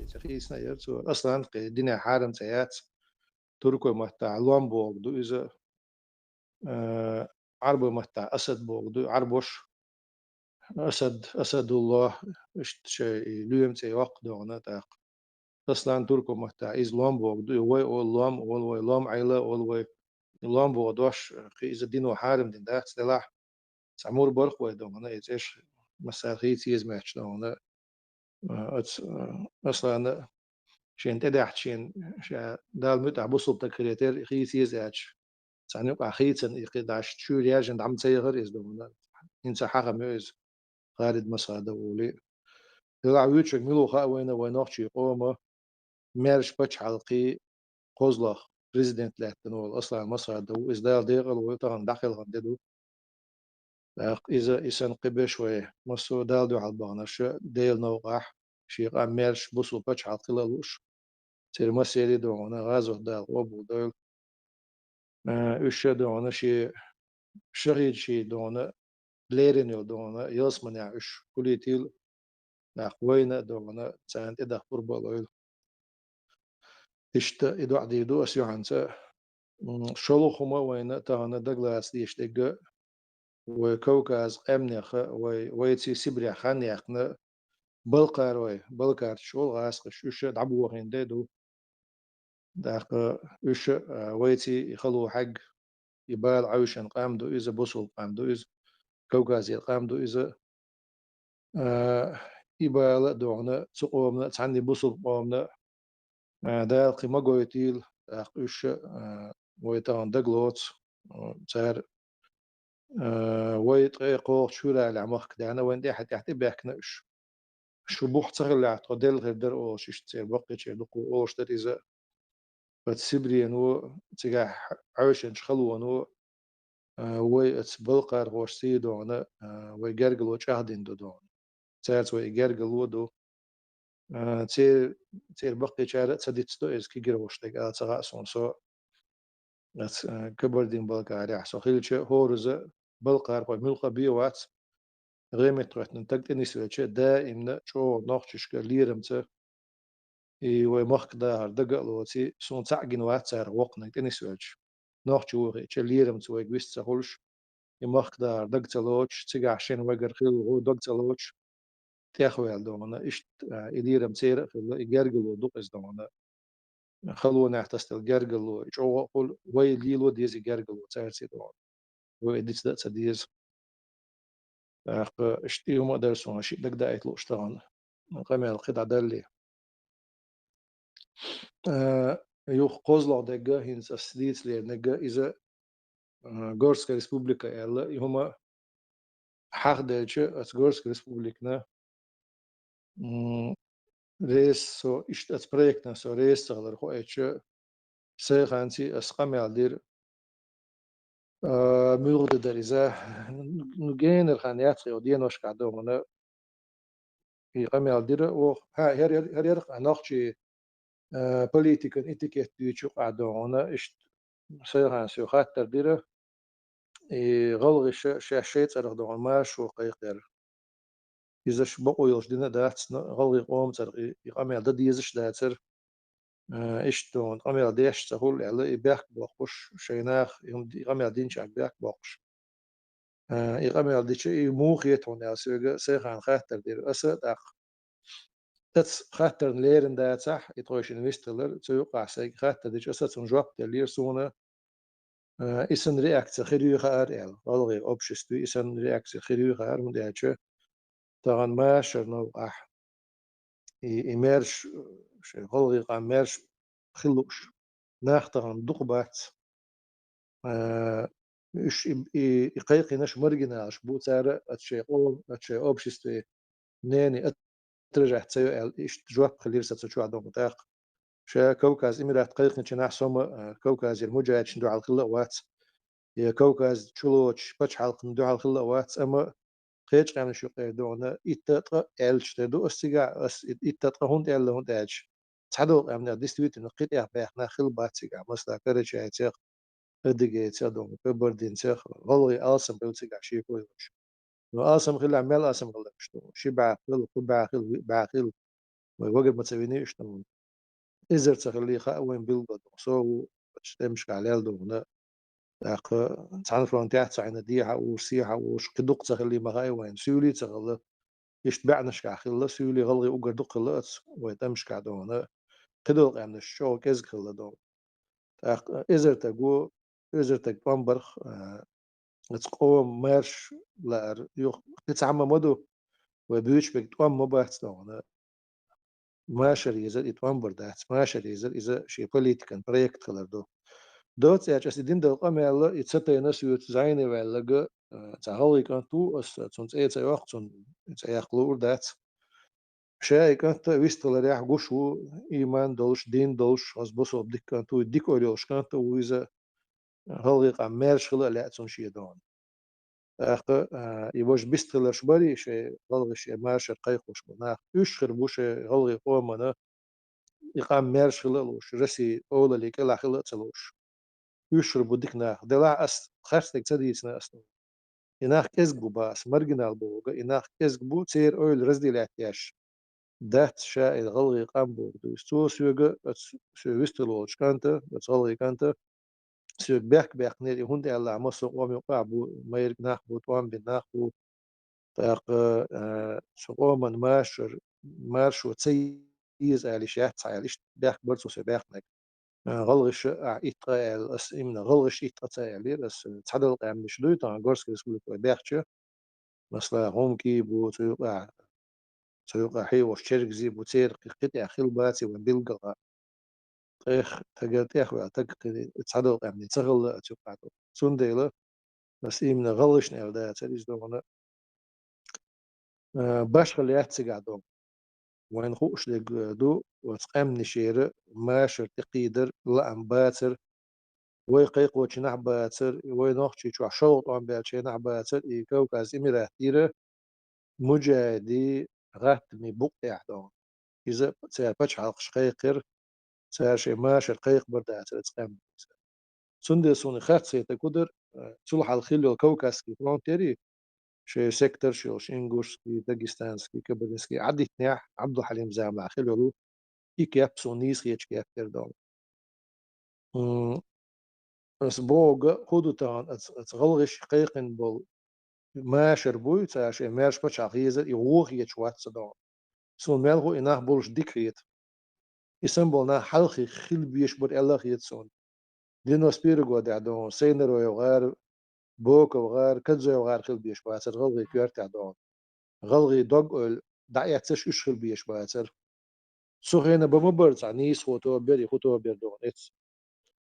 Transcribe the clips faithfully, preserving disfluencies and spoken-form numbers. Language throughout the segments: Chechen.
Цӏе хийцина яр цо. Аслан кхы динехь хьарам цӏе яц. Туркой маттахь лом боху ду иза. Э, Ӏарбой маттахь Асад боху ду, Ӏарбош. Асад, Асадулло, иштта шайн и лоьма цӏе йоккху догӀана тӀаккха. Аслан туркой маттахь иза лом боху ду, и вай олу лом, олу вай лом Ӏайла, олу вай лом боху дош, кхин иза дино хьарам дина дац делахь. Цхьа мур барх вай догӀана, и цӀеш массара хийца еза моьттуш догӀана. А, ац-, а, Аслана шен тӀедехьа шен ша Далла муьтӀахь бусулба стаг хилийтар хийца еза аьлча, цхьана юкъахь хийцана и кхин даш чуьра яьржина дӀа ма ца яхара иза догӀана. ХӀинца хьахам ю иза, Халид Масхадов олий. Делахь вуьйцург мила ву хаьа вайна, вайн нохчийн къоман маьрша пачхьалкхе кхозлагӀа президент лаьттина волу Аслан Масхадов ву. Иза Дала декъала войла, тахана дӀакхелхина де ду. ТӀаккха иза, и санна кхин берш вай массо а Далла дуьхьал баханарш Делан новкъахь, шен къам маьрша бусулба пачхьалкх хила а лууш, церан массеран а догӀана гӀазот Дала къобалдойла. Э, уьш ша догӀана шен шахӀидаш шен догӀана лерина йолу догӀана ялсаманехь уьш хилийтийла, тӀаккха вайна а догӀана царна тӀедахар пурба а лойла. Иштта и доӀа дийр ду ас юьхьанца. М, шолгӀа хӀума вайна тахана дагалаца дезаш дерг а, вай Кавказан къаьмнех а, вай, вайций Сибрехь хан яьккхина балкхарой, балкхарчаш олу гӀазкхаша, уьш а дӀабохийна де ду. ТӀаккха уьш а, а, вайций и хало хьаьгга, и бала Ӏовшина къам ду иза, бусулба къам ду иза, Кавказера къам ду иза. А, и бала а догӀана цу къомана а, цхьанна бусулба къомана а, а, Дала кхин ма гойтийла, тӀаккха уьш а, а, вай тахана дагалоцу, а, цара, а, вай ткъе кхоалгӀачу февралехь махка даьхна, вайна тӀаьхьа-тӀаьхьа тӀебаьхкина уьш. Шу бух ца хиллехь, тхо делла хир дара олуш, иштта церан баккхийчеран дукха олуш дара иза. Оцу Сибрено, цигахь Ӏовшинчу халоно, а, вай оцу балкхархошций догӀана, а, вай гергарло чӀагӀдина ду догӀана. Цаьрца вай и гергарло ду. А, церан, церан баккхийчара а ца дицдо иза, кегийрхош дерг ала ца хаьа суна со. Оцу, а, Кабардин-Балкарехь со хилча, хӀораза балкхархой муьлхха бен а вац, гӀеметтахӀоьттина стаг тӀе нисвелча, даимна чӀогӀа нохчашка лерамца и вай махка дахар дага а лоций, суна цхьаъ гина вац царах воккханиг тӀе нисвелча. Нохчо ву хиъча, лерамца вайга вист ца хуьлуш, и махка дахар дага ца лоцуш, цигахь шен вайгара хилла гӀо дага ца лоцуш, тӀехваьлла догӀана, иштта, а, и лерам церан а хилла, и гергарло ду-кх иза догӀана. Халонехь тасаделла гергарло, и чӀогӀа а хуьлу, вай лело деза и гергарло цаьрца догӀана. Вай и дицдан а ца деза. ТӀаккха иштта и хӀума а дара суна шиъ дагадаийта лууш тахана. Къамел кхин дӀадаллалц. Э, юха кхозлагӀа дерг а, хӀинца ас дийца леринарг а, иза, э, Горская республика аьлла, и хӀума хьахаделча, оцу Горская республикана, м, реза со, иштта оцу проектана со реза ца хилар хоуьйтуш, сайханций ас къамел дира. А, муьлха де дара иза? Ну, генара хан яц-кх йолу деношкахь догӀана и къамел дира оха. ХӀа, хӀара, хӀара, хӀара яра-кх нохчийн, а, политикан этикет дуьйцу юкъахь догӀана, иштта сайхана соьга хаттар дира. И гӀалгӀаша шаьш шайн цӀарах догӀана маршо кхайкхадаьра. Иза ш-, бакъо йолуш дина а дац, но гӀалгӀайн къоман цӀарах и, и къамел дан дезаш а дацара. Э, иштта догӀана къамел деш а ца хуьлу аьлла, и бехк боккхуш, шайн нах, и хӀума ди-, и къамел динчарна бехк боккхуш. Э, и къамел дича, и муха хета хьуна аьлла, соьга сайхана хаттар дира аса а тӀаккха. Аса хаттарна лерина дацахь, и тхойшинна вистхилар, цу юкъахь сайга хаттар дича, аса цунна жоп деллера суна, э, и санна реакция хир юй хаьара аьлла. ГӀалгӀайн обществе и санна реакция хир юй хаьара, хӀунда аьлча тахана машарна новкъахь и, и маьрша, шайн гӀалгӀайн къам маьрша хила лууш нах тахана дукха бац. Э, уьш и, и, и кхайкхинарш маргиналаш бу, цара оцу шайн къоман, оцу шайн обществе мнение отражать ца йо аьлла, иштта жоп хилира сан цу чохь догӀу тӀаккха. Ша Кавказ Эмират кхайкхинчу нах со ма, э, Кавказера муджахӀидашна дуьхьал хилла а вац, я Кавказ чулоцучу пачхьалкхана дуьхьал хилла а вац, амма кхечу къаьмнаш юкъера догӀана итт а ткъа аьлча тера ду ас цигахь, ас и-, итт а ткъа хӀунда аьлла, хӀунда аьлча цхьадолу къаьмнех действительно кхин тӀех баьхна хилла бац цигахь, масала, Карачаевцех, Адыгейцех, догӀана, Кабардинцех, гӀалгӀай алсам белла цигахь шеко йолуш. Но алсам хилахь, мел алсам хилла ду? Ши бӀе хила, кхо бӀе хила, виъ бӀе хила. вай вагар ма ца вини иштта. Эзар ца хилли хаьа вайн билггал доху, со ву, тӀемашкахь лел дохуна. ТӀаккха цхьана фронтехь а ца Ӏийна, дехьа а вуш, сехьа а вуш, кхин дукха ца хилли ма хаьа вайн, суьйлий ца хилла. Иштта баьӀнашкахь хилла, суьйлий гӀалгӀай уггар дукха хилла оцу вай тӀемашкахь дохуна. Кхидолу къаьмнаш чӀогӀа кӀезиг хилла дохуна. ТӀаккха эзар таг ву, эзар таг тӀом барх, а, оцу къоман маьрша лаар, юха кхин цхьа хӀума ма ду, вай буьйцуш берг тӀом ма бац дохуна. Машар езар и тӀом бар дац, машар езар иза шен политикан проект хилар ду. Доцца аьлча, аса и дина долу къамел, и ца тайна соьца зӀене ваьлларг, а, цхьа гӀалгӀай кӀант ву, аса цунна цӀе а ца йоккху, цунна цӀе яккха луур дац. Ша и кӀант вистхиларехь гуш ву, ийман долуш, дин долуш, хаза бусалба дика кӀант ву, дика ойла йолуш кӀант а ву иза, гӀалгӀай къам маьрша хила а лаьа цунна шен дохуна. ТӀаккха, а, и важа бистхиларш барий, шайн гӀалгӀай шен машар кхайкхош бу нах, уьш хир бу шайн гӀалгӀай къомана и къам маьрша хила а лууш, Россин олаллин кӀелахь хила а ца лууш. Уьш хир бу дика нах. Делахь ас харцдерг ца дийцина ас. И нах кӀезиг бу бах ас, маргинал бохург, и нах кӀезиг бу, церан ойла разделять деш дац ша и гӀалгӀай къам бохург ду иза. Цо соьга, оцу соьца вистхила волчу кӀанта, оцу гӀалгӀай кӀанта, соьга бехк баьккхинера, и хӀунда аьлла, массо а къоман юкъахь бу, майриг нах бу, тӀом бина нах бу. ТӀаккха, а, цу къоман машар, маршо ца еза аьлла йиш яц цхьа аьлла, иштта бехк бара цо соьга баьккхинарг. А, гӀалгӀаша ахь итт къа аьлла, ас именно гӀалгӀаша итт къа ца аьллера, ас цхьадолу къаьмнаш дуй, тахана Горская республика вай баьхча, масала, хӀумкий бу, цу юкъахь, цу юкъахь хьехош чергазий бу, церан кхин кхин тӀехь хила баций вайн билггал а. ТӀех, тагара тӀехваьлла, таг кхин цхьадолу къаьмнийн ца хилла а цу юкъахь ду. Цундела ас именно гӀалгӀашна аьлла дацара иза дохуна, а, башхалла яц цигахь дохуна. Вайна хууш дерг ду, оцу къаьмнашера машар тӀекхийдар лаам бацара, вай кхайкхочунахь бацара, вай Нохчийчохь шолгӀа тӀом баьллачунахь бацара, и Кавказ Эмират дира муджахидийн гӀаттамийн букъ тӀехь дохуна. Иза церан пачхьалкхаш кхайкхира, цара шайн машар кхайкхабар дацара оцу къаьмнашца. Цундела суна харц хетарг хӀун дара, э, цул хьалха хилла йолу Кавказский фронт ярий, шайн секторш йолуш, ингушский, дагестанский, кабардинский, Ӏадитнехь, Ӏабдулхьалим заманахь хилла йолу и кеп суна нийса хеташ кеп яра дохуна. М, ас бохург хӀун ду тахана, ас, ас гӀалгӀаша кхайкхина болу машар буй, цара шайн маьрша пачхьалкх езар, и вон хеташ вац сан дохуна. Суна мел хуу и нах болуш дика хета. И санна болу нах хьалхе хила безаш бара аьлла а хета суна. Девяносто первый годехь дохуна Сайнароев гӀар, Боков гӀар, Кадзоев гӀар хила безаш бацара гӀалгӀайн коьртехь дохуна. ГӀалгӀайн дог-ойла дӀаэцнарш уьш хила безаш бацара. Цу хенахь бан ма бара цхьа нийсхо тоба бер, и хӀун тоба бер дохуна эцна.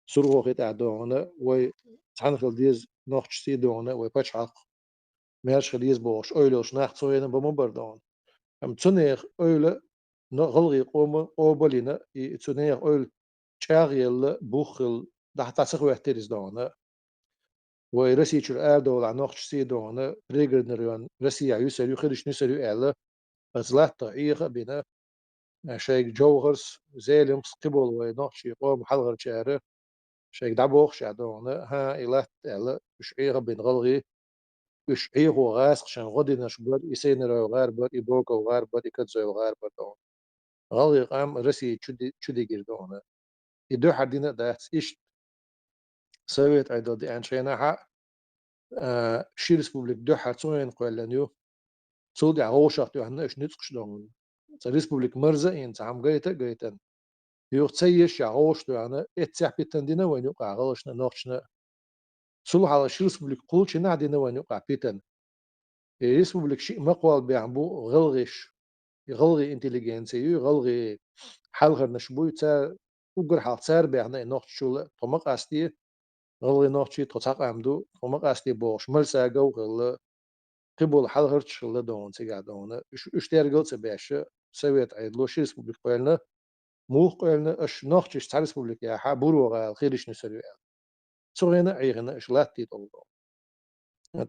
Сурхо хи тӀехь дохуна, вай цхьаьна хила деза нохчашций дохуна, вай пачхьалкх маьрша хила еза бохуш ойла йолуш нах цу хенахь бан ма бара дохуна. Амма цу нехан ойла но гӀалгӀайн къома къобалйина, и цу нехан ойла чӀагӀъелла, бух хилла, дӀа-, дӀа ца хӀоьттира иза дохуна. Вай Росси чуьра арадовлахь нохчашций дохуна, Пригородный район Россехь юьсур ю, хирачу нисур ю аьлла, оцу латтах Ӏеха а бина, шайга Джовхарс, Зелимхас, кхиболу вай нохчийн къоман хьалхарчара, шайга дӀабохуш а дохуна, хӀан, и латта аьлла, уьш Ӏеха а бина гӀалгӀай, уьш Ӏехо гӀазкхашна гӀо динарш бара, и Сайнароев гӀар бара, и Боков гӀар бара, и Кадзоев гӀар бара дохуна. ГӀалгӀай къам Росси чу ди-, чу дигира дохуна. И дуьххьара дина а дац, иштта Совет Ӏедал деанчу хенахь а, а, ши республика дуьххьара цу хенахь кхоьллина ю. Цул тӀаьхьа вовшах тоьхна уьш нуьцкъаш дохуна. Цхьа республика марза а йина, цхьа хӀума гайта а гайтина. Юха ца езаш а вовшах тоьхна, эццехь питана дина вайна юкъахь гӀалгӀашна а, нохчашна а. Цул хьалха ши республика кхуллучу хенахь дина вайна юкъахь питана. И республика шиъ ма кхолла баьхна бу гӀалгӀаша. И гӀалгӀай интеллигенци ю, гӀалгӀай хьалхарнаш буй, цара уггар хьалха цара баьхна и нохчашула, тхо ма къасте, гӀалгӀай, нохчий тхо цхьа къам ду, тхо ма къасте бохуш, Мальсагов а хилла, кхиболу хьалхарчаш а хилла дохуна цигахь дохуна. Уьш, уьш тергал а ца беш, Совет Ӏедало ши республика кхоьллина, муха кхоьллина, аша нохчаш цхьа республика яхьа, Буро-гӀала хирачу нисур ю аьлла. Цу хенахь а Ӏехина аша латта тӀе тӀулгу.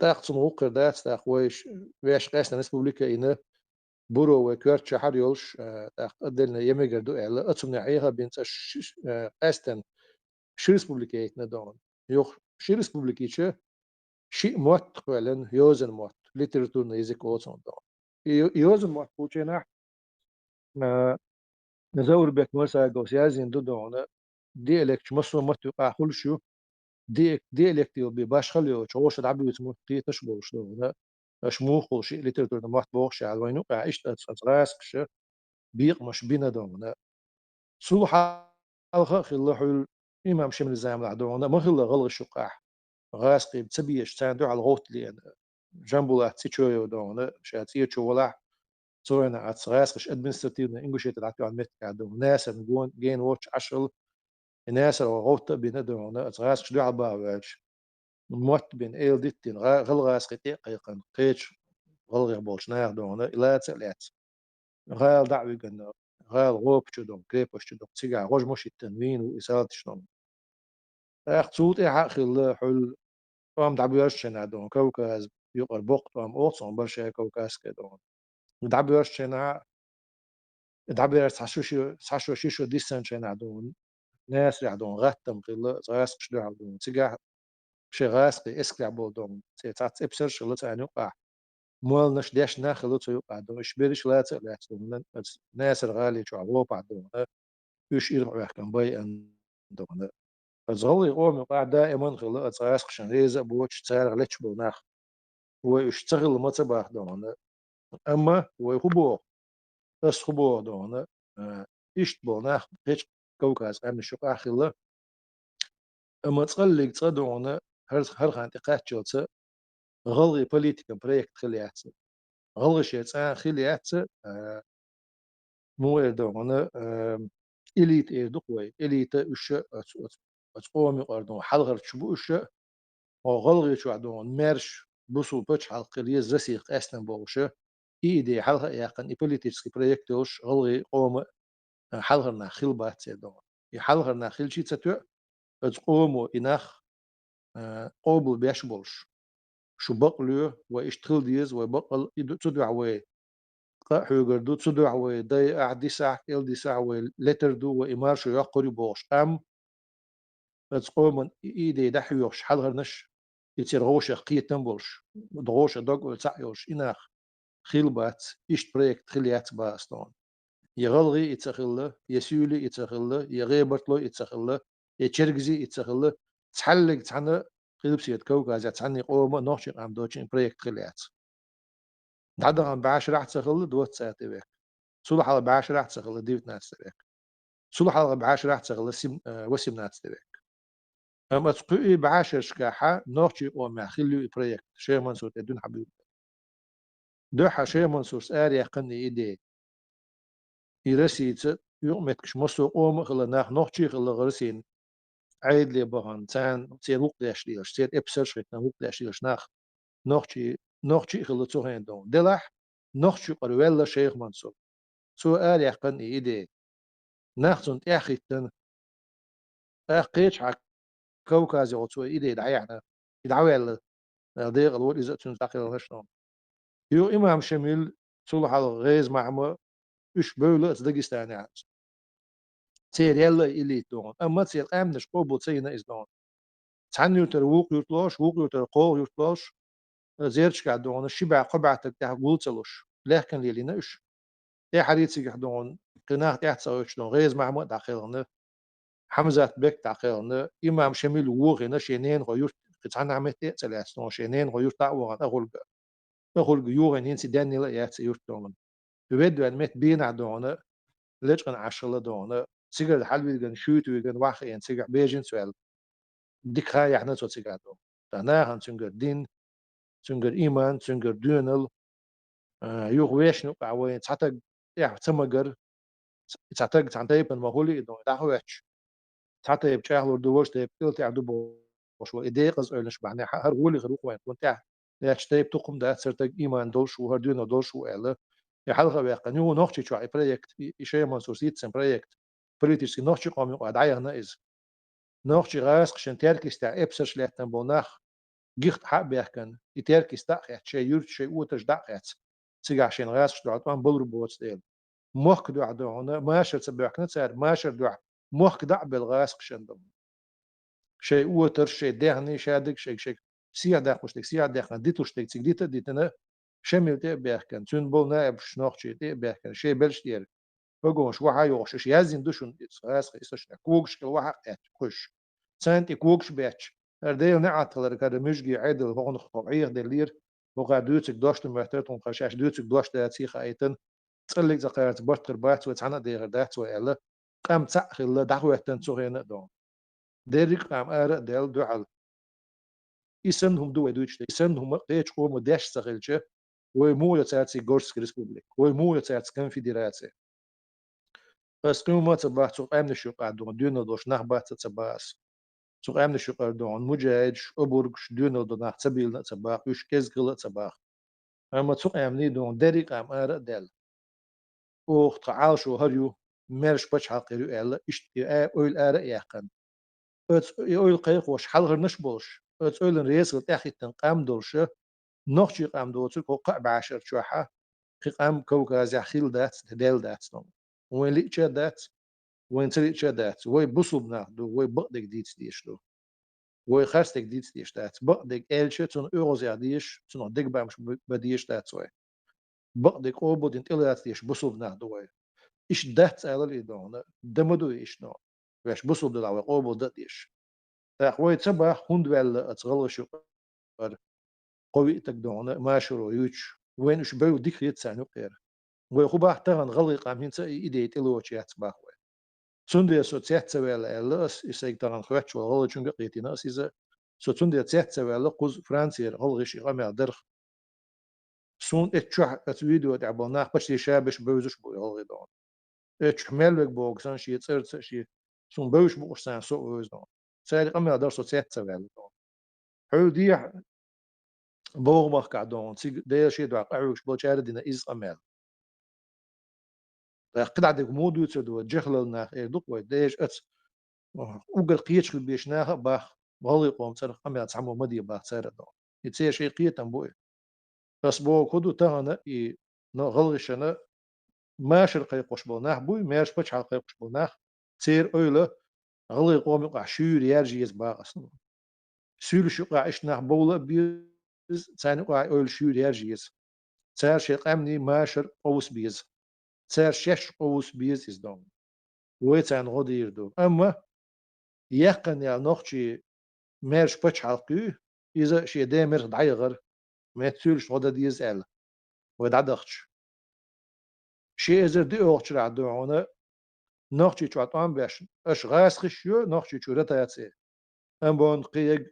ТӀаккха цунна гӀуллакх хир дац, тӀаккха вай ш-, вешан къаьсттина республика а йина, Буро вай коьртачу шахьар йолуш, а, тӀаккха отдельно я мегар ду аьлла, а цунна Ӏеха а бина цкъа ш-, ш-, а, къаьсттина ши республика яйтина дохуна. Юха ши республика йича, шиъ мотт кхоьллина, йозанан мотт, литературный язык олу цунах дохуна. И йо-, йозанан мотт кхуллучу хенахь, а, Заурбек Мурсаговс яздина ду догӀна, диалекташ массо а матта юкъахь хуьлуш ю, ди-, диалектал бен башхалла йолчу гӀоша дӀабуьйцу мотт кхеташ а болуш догӀна, аша муха хуьлу шиъ литературни мотт бохуш аьлла, вайн юкъахь иштта аса, аса гӀазкхаша бекъамаш бина догӀна. Цул хьалха а хилла хьуьлла имам Шемил заманахь догӀна, ма хилла гӀалгӀаш юкъахь гӀазкхий ца безаш, царна дуьхьал гӀовттале а. Жамбулат Цечоев догӀна, ша цӀечо валахь, цо вайна аца гӀазкхаша административни Ингушетия дӀатоьхна меттиг догӀна, Наьсарна гон-, гена воцчу Ӏашалла, и Наьсар гӀовтта а бина догӀна, аца гӀазкхаша дуьхьал баха ваьлча, мотт бина, эла диттина, гӀа-, гӀалгӀазкхий тӀе а кхайкхина, кхечу гӀалгӀех болчу наха догӀна, и лаца а лаьцна. ГӀала дӀа а вигина, гӀала гӀопа чу догӀна, крепость чу догӀна, цигахь гӀожмаш а йиттина вийна ву и салташ догӀна. ТӀаккха цул тӀаьхьа а хилла, хьуьлла тӀом дӀабоьрзучу хенахь догӀна, Кавказ юкъара боккха тӀом олу цунах, Большая Кавказская догӀна. ДӀабоьрзучу хенахь, дӀабоьрзу цхьа шо ши-, цхьа шо ши шо диссанчу хенахь догӀна, Наьсарехь догӀна гӀаттам хилла, гӀазкхаша дуьхьал догӀна. Цигахь шайн гӀазкхий эскарехь болу догӀна, церан цхьацца эпсарш а хилла царна юкъахь. Молланаш, дешна нах хилла цу юкъахь догӀна. Уьш берриш лаца а лаьцна догӀна, оцу Наьсар гӀали чохь гӀопахь догӀна, уьш ирхъоьхкина байъина догӀна. Оцу гӀалгӀайн къоман юкъахь даиман а хилла оцу гӀазкхашна реза а боцуш, царах леташ болу нах. Вай уьш ца хилла ма ца боху догӀна. Амма вай хӀун боху? Ас хӀун боху догӀна? А, иштта болу нах кхечу Кавказ къаьмнаш юкъахь а хилла. Амма цкъа а лиг цкъа а догӀна, хӀара, хӀара хан тӀекхаччалца гӀалгӀайн политикан проект хилла яц. ГӀалгӀашна цкъа а хилла яц, а, муха эр догӀна, а, элита эр ду-кх вай, элита уьш оцу, оцу, оцу къоман юкъара догӀна хьалхарчаш бу уьш, хӀокху гӀалгӀай чохь догӀна маьрша бусулба пачхьалкх хила еза Россех къаьстина бохуш, и идея хьалха а яьккхина, и политический проект йолуш гӀалгӀай къоман а, хьалхара нах хила бац церан догӀна. И хьалхара нах хилча а ца тоьа, оцу къомо и нах, а, къобалбеш болуш. Шу бакъ лоь, вай иштта хила деза, вай бакъал и ду, цу дуьхьа вай къа а хьоьгур ду, цу дуьхьа вай дайахь, дисахь, кӀел дисахь, вай летар ду, вай и маршо йоккхур ю бохуш къам, оцу къоман и идея дӀахьоьхуш хьалхарнаш, и церан гӀовшах кхетам болуш, гӀовшах дог-ойла цхьаъ йолуш и нах хила бац, иштта проект хила яц боху ас тхуна. Я гӀалгӀай и ца хилла, я суьйлий и ца хилла, я гӀебартлой и ца хилла, я чергазий и ца хилла, цхьаьллиг цхьана Къилбаседа Кавказехь цхьанний къома а нохчийн къам доцчийн проект хила яц. ДӀадахана бӀешарахь а ца хилла двадцатый век. Цул хьалха бӀешарахь а ца хилла девятнадцатый век. Цул хьалха бӀешарахь а ца хилла сем-, э, восемнадцатый век. Амма оцу кхуьи бӀешерашкахьа нохчийн къомехь хилла ю и проект, Шайх Мансур тӀе дуьйна хьан буьйла. Дуьххьа Шайх Мансурс араяьккхина и идея. И Россица юкъаметтигаш массо а къома а хилла нах, нохчий а хилла Россин Ӏедале бахана, царна, церан гӀуллакх деш лелаш, церан эпсарш а хӀиттина гӀуллакх деш лелаш нах, нохчий, нохчий а хилла цу хенахь догӀна. Делахь, нохчийн юкъара ваьлла Шайх Мансур. Цо араяьккхина и идея. Нах цунна тӀаьхьахӀиттина. ТӀаккха кхечахьа Кавказехь цо и идея дӀаяьхьна, и дӀаваьлла, декъала волу иза а, цуьнца дӀакхелхинарш а. Юха имам Шамил, цул хьалха ГӀеза Махьма, уьш бевлла оцу Дагестанехь. Церан яьлла а элита догӀна. Амма церан къаьмнаш къобал ца йина иза догӀна. Цхьана юьртара вукху юрт лоруш, вукху юьртара кхоалгӀа юрт лоруш, зерчкахь догӀна, ши бӀе, кхо бӀе стаг тӀехь гул ца луш, лаьхкина лелийна уьш. ТӀаьхьарий цигахь догӀна, кхин нах тӀаьхьа ца гӀоьттуш догӀна, ГӀеза Махьма а дӀакхелхина, Хьамзат-бек дӀакхелхина, имам Шамил вохийна, шен ненахой юрт, кхин цхьаннахьа метте а ца лаьцна догӀна, шен ненахой юрт дӀа а вахана, Ахурга. Ахурга йохийна, хӀинца денйина а яц и юрт догӀна. Ведда ваьлла метта бенахь догӀна, лечкъина Ӏаш хилла догӀна, цигара хьалавигина, шуьйта вигина, ваха хиъна цигахь беженец ваьлла. Дика хан яьхьна цо цигахь догӀна. Ткъа нахана цуьнгара дин, цуьнгара иман, цуьнгара доьналла, а, юха вешан юкъахь вайн цхьа таг тӀехь ца магар, цхьа таг цхьана тайпана ма хуьлий и догӀна, дӀахӀоьттуш. Цхьа тайпа чӀагӀлур ду, важа тайпа кӀелтӀехь ду бохуш ву. И декъаза ойланаш бахьанехь, хӀара гӀоле хир ву-кх вайн, кхунна тӀехь лаьтташ тайпа тукхум дац, хӀара таг иман долуш ву, хӀара доьналла долуш ву аьлла. И хьалха а ваьккхина, юха Нохчийчохь и проект, и, и Шайх Мансурс йицъян проект, политически нохчийн къоман юкъахь дӀаяхна иза. Нохчийн гӀазкхашна Теркйистехь эпсарш лаьттина болу нах гихта хьа а баьхкина, и Теркйист дӀа а хецна, шайн юьрташ, шайн отарш дӀа а хецна, цигахь шайна гӀазкхашна дуьхьал тӀом балур боцу дела. Мохк дуьхьа догӀна, машар ца боьхкина цара, машар дуьхьа мохк дӀа а белла гӀазкхашна догӀна. Шайн отарш, шайн даьхни, шадерг, шайга, шайга сехьа даккхуш дерг сехьа даьккхина, дитуш дерг цига дита а дитина, Шамил тӀе а баьхкина, цуьнан болу наибаш нохчий тӀе а баьхкина, шайн белш тӀера вагонаш вахьа йохуш, уьш яздина ду шуна иза, гӀазкхий, и сочинение. Когаш кӀел вахьа а кхаьчча, кхуьш. Царна тӀе когаш бетташ. ХӀара Делан неӀалт хилар, хӀара муьжгийн Ӏедал хӀокхунах тхо Ӏехадаллера, хӀокхара дуьйцург дош ду моьттара тхуна, хӀара шаьш дуьйцург дош даций хаийтина, цкъа-кхоъ цӀа кхача барт хир бац вай, цхьана а дехар дац вай аьлла, къам цхьаъ хилла, дӀахӀоьттина цу хенахь а доху. Дерриг а къам ара а даьлла дуьхьал. И санна хӀума ду вай дуьйцуш дерг. И санна хӀума кхечу къомо деш ца хилча, вай муха йо цаьрца Горская республика, вай муха йо цаьрца конфедерация. Ас кхин хӀума а ца боху цу къаьмнаш юкъахь доху, доьналла долуш нах бац а ца боху ас. Цу къаьмнаш юкъара доху муджахӀидаш, обаргаш, доьналла долу нах ца бийлина а ца боху, уьш кӀезиг хила а ца боху. Амма цу къаьмнийн доху дерриг а къам ара а даьлла. Оха тхан Ӏалашо хӀара ю, маьрша пачхьалкх хир ю аьлла, иштта и а-, ойла ара а яьккхина. Оцу и ойла кхайкхош хьалхарнаш а болуш, оцу ойлана реза хила тӀаьхьахӀиттина къам долуша, нохчийн къам доцург хӀокху кхаа бӀешарчохьа, кхин къам Кавказехь хилла дац, даьлла дац хьуна. Вайн лиъча а дац, вайн ца лиъча а дац. Вай бусулба нах ду, вай бакъдерг дийца дезаш ду. Вай харцдерг дийца дезаш дац. Бакъдерг аьлча, цунна оьгӀазъяха дезаш, цунах дегабамаш б-, бан дезаш дац вай. Бакъдерг къобалдина тӀелаца дезаш бусулба нах ду вай. Иштта дац алал и дохуна, дан ма ду и иштта дохуна. Ваьш бусулба дела вай къобалдан а дезаш. ТӀаккха вай ца боху, хӀунда ваьлла оцу гӀалгӀаша юкъара кхо-виъ стаг дохуна машаро юьйцуш, вайна уьш бевлла дика хета царна юкъера. Вай хӀун боху тахана, гӀалгӀайн къам хӀинца а и идея тӀелоцуш яц боху вай. Цундела со цец ца ваьлла аьлла ас, и сайга тахана хоьттуш волу гӀалгӀачуьнга а кхетийна ас иза, со цундела цец ца ваьлла кхуза Францера гӀалгӀаша и къамел дарх. Суна эцу чохь, оцу видео тӀехь болу нах почти ша берш бевзаш бу и гӀалгӀа дохуна. Эцу чохь мел верг боху санна, шен цӀарца а, шен, суна бевзаш бу уьш санна, со а вевза дохуна. Цаьрга къамел дар со цец ца ваьлла дохуна. Хьуьлла дехьа боху махкахь дохуна, цига Делан шен дуьхьа къахьоьгуш болчара а дина иза къамел. ТӀаккха кхидӀа дерг муха дуьйцур ду вай, жехӀлал нах эр ду-кх вай, дежа аца, уггар кхеташ хила безачу наха а боху, гӀалгӀайн къоман цӀарах къамел цхьаммо ма де боху цара а дохуна. И церан шайн кхетам бу и. Ас бохург хӀун ду, тахана и, но, гӀалгӀашна машар кхайкхош болу нах буй, маьрша пачхьалкх кхайкхош болу нах, церан ойла гӀалгӀайн къоман юкъахь шуьйра яржа еза боху ас. Суьйлаш юкъахь иштта нах бовла а беза, царна юкъахь ойла шуьйра яржа еза. Цара шайн къаьмнийн машар къовса беза. Цара шаьш къовса беза иза дохуна. Вай царна гӀо дийр ду. Амма яьккхина яьлла нохчийн маьрша пачхьалкх юй, иза шен ден мерах дӀаяхара, метта суьйлашна гӀо дан деза аьлла, вай дӀадахча. Ши эзар диъ оьхучарахь дохуна Нохчийчохь тӀом беш, аша гӀазкхаш а йо, Нохчийчу ротаци. Амбон, Кхег,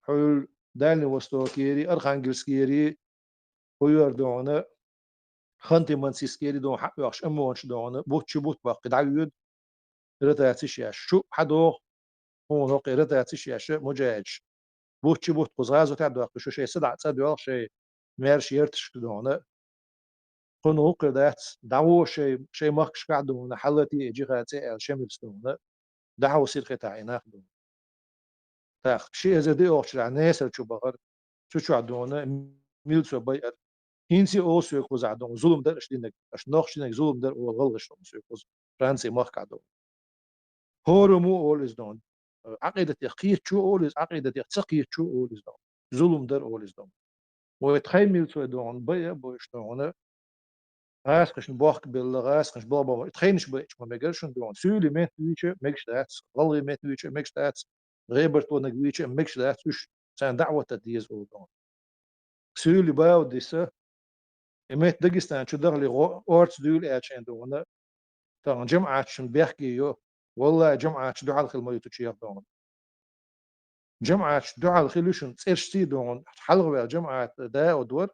хьуьлла Дальний Востокера, Архангельскера, хӀун ю хӀара дохуна, Ханты-Мансийскера дохуна хьаоьхуш амбонаш дохуна, бутт чу бутт баккхий дӀавоьду, ротацеш еш. Шу хьадоху, хьуна хӀокху ротацеш еш, муджахӀидаш. Бутт чу бутт кхуза гӀазотехь а доккхуш, шу шайн са дӀа цӀа доьлху, шайн маьрша ярташка дохуна. Кхунна хӀокхуьнга дац, дӀагӀо шайн, шайн махкашкахь а дохуна, хьалатий и жихӀад цӀе аьлла, Шемалца дохуна, дӀахьовсийра хетахь и нах дохуна. ТӀаккха ши эзар диъ оьхучарахь Несар чу бахара, цу чохь дохуна, милцо байара. ХӀинца а олу соьга кхузахь дохуна, зулам дара аша динарг, аша нохчий динарг зулам дара олу гӀалгӀаша дохуна соьга кхуза, Францин махкахь дохуна. ХӀораммо а олу иза дохуна. Ӏакъидатех кхетачо а олу иза, Ӏакъидатех ца кхетачо а олу иза дохуна. Зулам дара олу иза дохуна. Вай тхайн милцой дохуна, байа а бойуш дохуна, гӀазкхашна бохк а белла, гӀазкхашна бохк а белла, тхайнаш байча ма мегара шуна дохуна. Суьйлийн меттан вийча а мегаш дац, гӀалгӀайн меттан вийча а мегаш дац, гӀебартониг вийча а мегаш дац, уьш царна даӀват дан деза олу дохуна. Суьйлийн баха диса, и метта Дагестан чу дахале гӀо-, орца дуьйла аьлча шайн дохуна, тахана жамаӀаташна бехке йо, валлахӀи, жамаӀаташ дуьхьал хила ма ю цу чу яха дохуна. ЖамаӀаташ дуьхьал хила ю шуна, цӀерашций дохуна, хьалхаваьлла жамаӀат да а дора,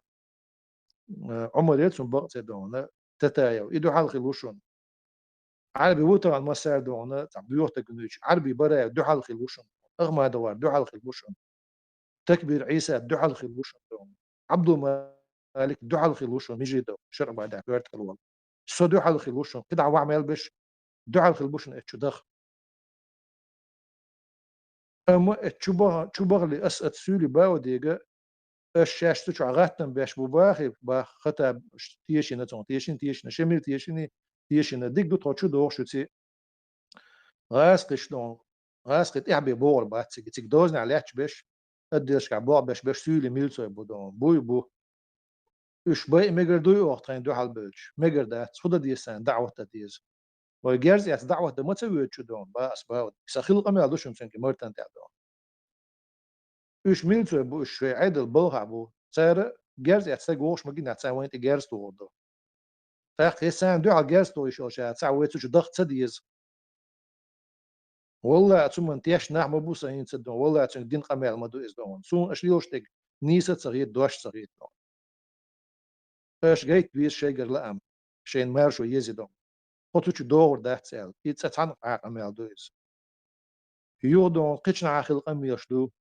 э, Ӏумар яра цунна бакъ цӀе дохуна, Татаев, и дуьхьал хила ву шуна. Ӏарби ву тахана массара дохуна, цхьа боьха стаг вуьйцу, Ӏарби Бараев дуьхьал хила ву шуна, Ахмадов Ӏумар дуьхьал хила ву шуна. Такбир Ӏийса дуьхьал хила ву шуна дохуна. Ӏабдулмалик дуьхьал хила ву шуна, Мижидов, ШарӀбадехь коьрта хила волу. Со дуьхьал хила ву шуна, кхидӀа ваха мел берш дуьхьал хила бу шуна эцу чу даха. Амма эцу чу баха-, чу бахале ас оцу суьйлий баха дега, аш шаьш цу чохь гӀаттам беш бу бахий, баха Хаттаб тешийна, цунах тешийна, тешийна, Шемал тешийна, тешийна, дика ду тхо чу дохуш ю ци. ГӀазкхиш дохуна, гӀазкхий тӀаьхьа бен богӀур бац цига. Цига дозанехь лаьтташ берш, отделашкахь болх беш берш суьйлий милцой бу дохуна. Буй бу. Уьш байа мегар дуй оха тхайна дуьхьал бевлча? Мегар дац. ХӀун дан деза царна? ДаӀват дан деза. Вай герз эцна дӀахӀотта ма ца воьдучу дона, бах ас, бах. Са хилла къамел ду шуна цуьнга мартан тӀехь дона. Уьш милицой бу, уьш шайн Ӏедал балхахь бу. Цара герз эцна стаг вогӀуш ма гинехь, царна вайна тӀе герз тухур ду. ТӀаккха хӀинца царна дуьхьал герз тухуш йолуш яц, цхьа вай цу чу даха ца деза. Валлахьи, цу ман тешна нах ма бу сан хӀинца дона. Валлахьи, цуьнга дина къамел ма ду иза дона. Суна аша лелош дерг нийса а ца хета, дош а ца хета дона. Аша гайта веза шайгара лаам, шайна маршо еза дона. Хьо цу чу догӀур дац аьлла, и цкъа цхьаьна къамел ду иза. Юха дона кхечанхьа хилла къамелаш ду.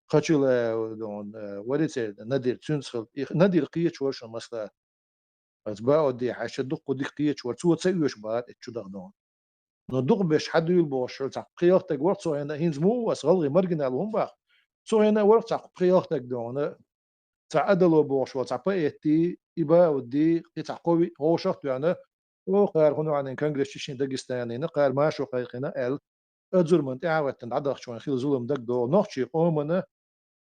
Кхачила дона, э, вари церан Надир, цуьнца хилла. И Надир кхеча вара шуна масала. Ас баудди хьаьжча дуккха дика кхеча вара, цо ца оьшу бара эцу чу даха дона. Но дукха беш хьадуьйла бохуш, цхьа пхи-ялх стаг вара цу хенахь, хӀинца муха ву ас гӀалгӀай маргинал ву хӀума бах. Цу хенахь вара цхьа пхи-ялх стаг дона. Цхьа Адало бохуш волу цхьа поэти, и баудди, и цхьа кхови вовшах а тоьхна, о, кхара хӀун ваьнна конгресс Чечни Дагестанина, кхара маршо кхайкхина аьлла, азур ман тӀаьхьа а веттина дӀадахча вайн хилла зулам дагадогӀу. Нохчий къомана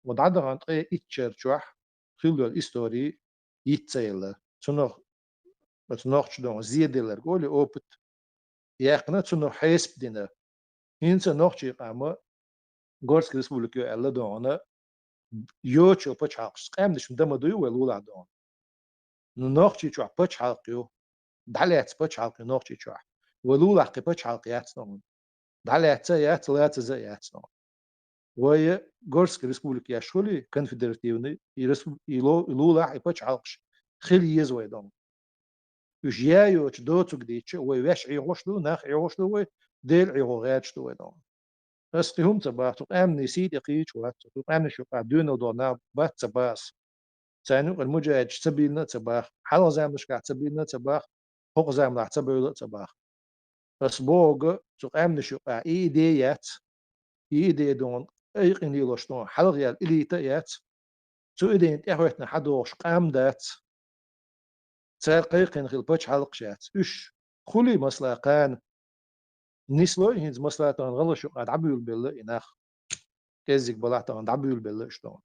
ва дӀадахана ткъе итт шер чохь хилла йолу истори йиц ца елла. Цунах, оцу нохча дона зеделларг олий опыт яьккхина, цунах хьесап дина. ХӀинца нохчий къама Горский республика ю аьлла дона, йочу пачхьалкхаш, къаьмнаш ма дан ма дуй вай лулахь дона. Ну, Нохчийчохь пачхьалкх ю, дӀалаьцна пачхьалкх ю Нохчийчохь. Вай лулахь кхин пачхьалкх яц дона. ДӀалаьцна а яц, лацаза а яц дона. Вай Горский республика еш хуьлий, конфедеративный, и респу-, и ло-, и лулахь, и пачхьалкхаш хила еза вай дона. Уьш яа йоцуш доцург дийцча, вай ваьш Ӏехош ду, нах Ӏехош ду вай, Дела Ӏехо гӀерташ ду вай дона. Ас кхин хӀума ца бах, цу къаьмнийн сий тӀе кхийча вац, цу къаьмнаш юкъахь доьналла долу нах бац ца бах ас. Царна юкъара муджахӀидаш ца биллина а ца бах, хьалха заманашкахь ца биллина а ца бах, хӀокху заманахь ца бевлла а ца бах. Ас бохург, цу къаьмнаш юкъахь и идея яц, и идея дона айкъина лелош дона хьалха яьлла элита а яц, цу идейна тӀехӀоьттина хьадогӀуш къам дац, цара кхайкхина хилла пачхьалкхаш яц. Уьш хуьлий масала кхана? Нислой хӀинца масала тахана гӀалгӀаш юкъахь дӀабуьйлабелла и нах. КӀеззиг балахь тахана дӀабуьйлабелла уьш дона.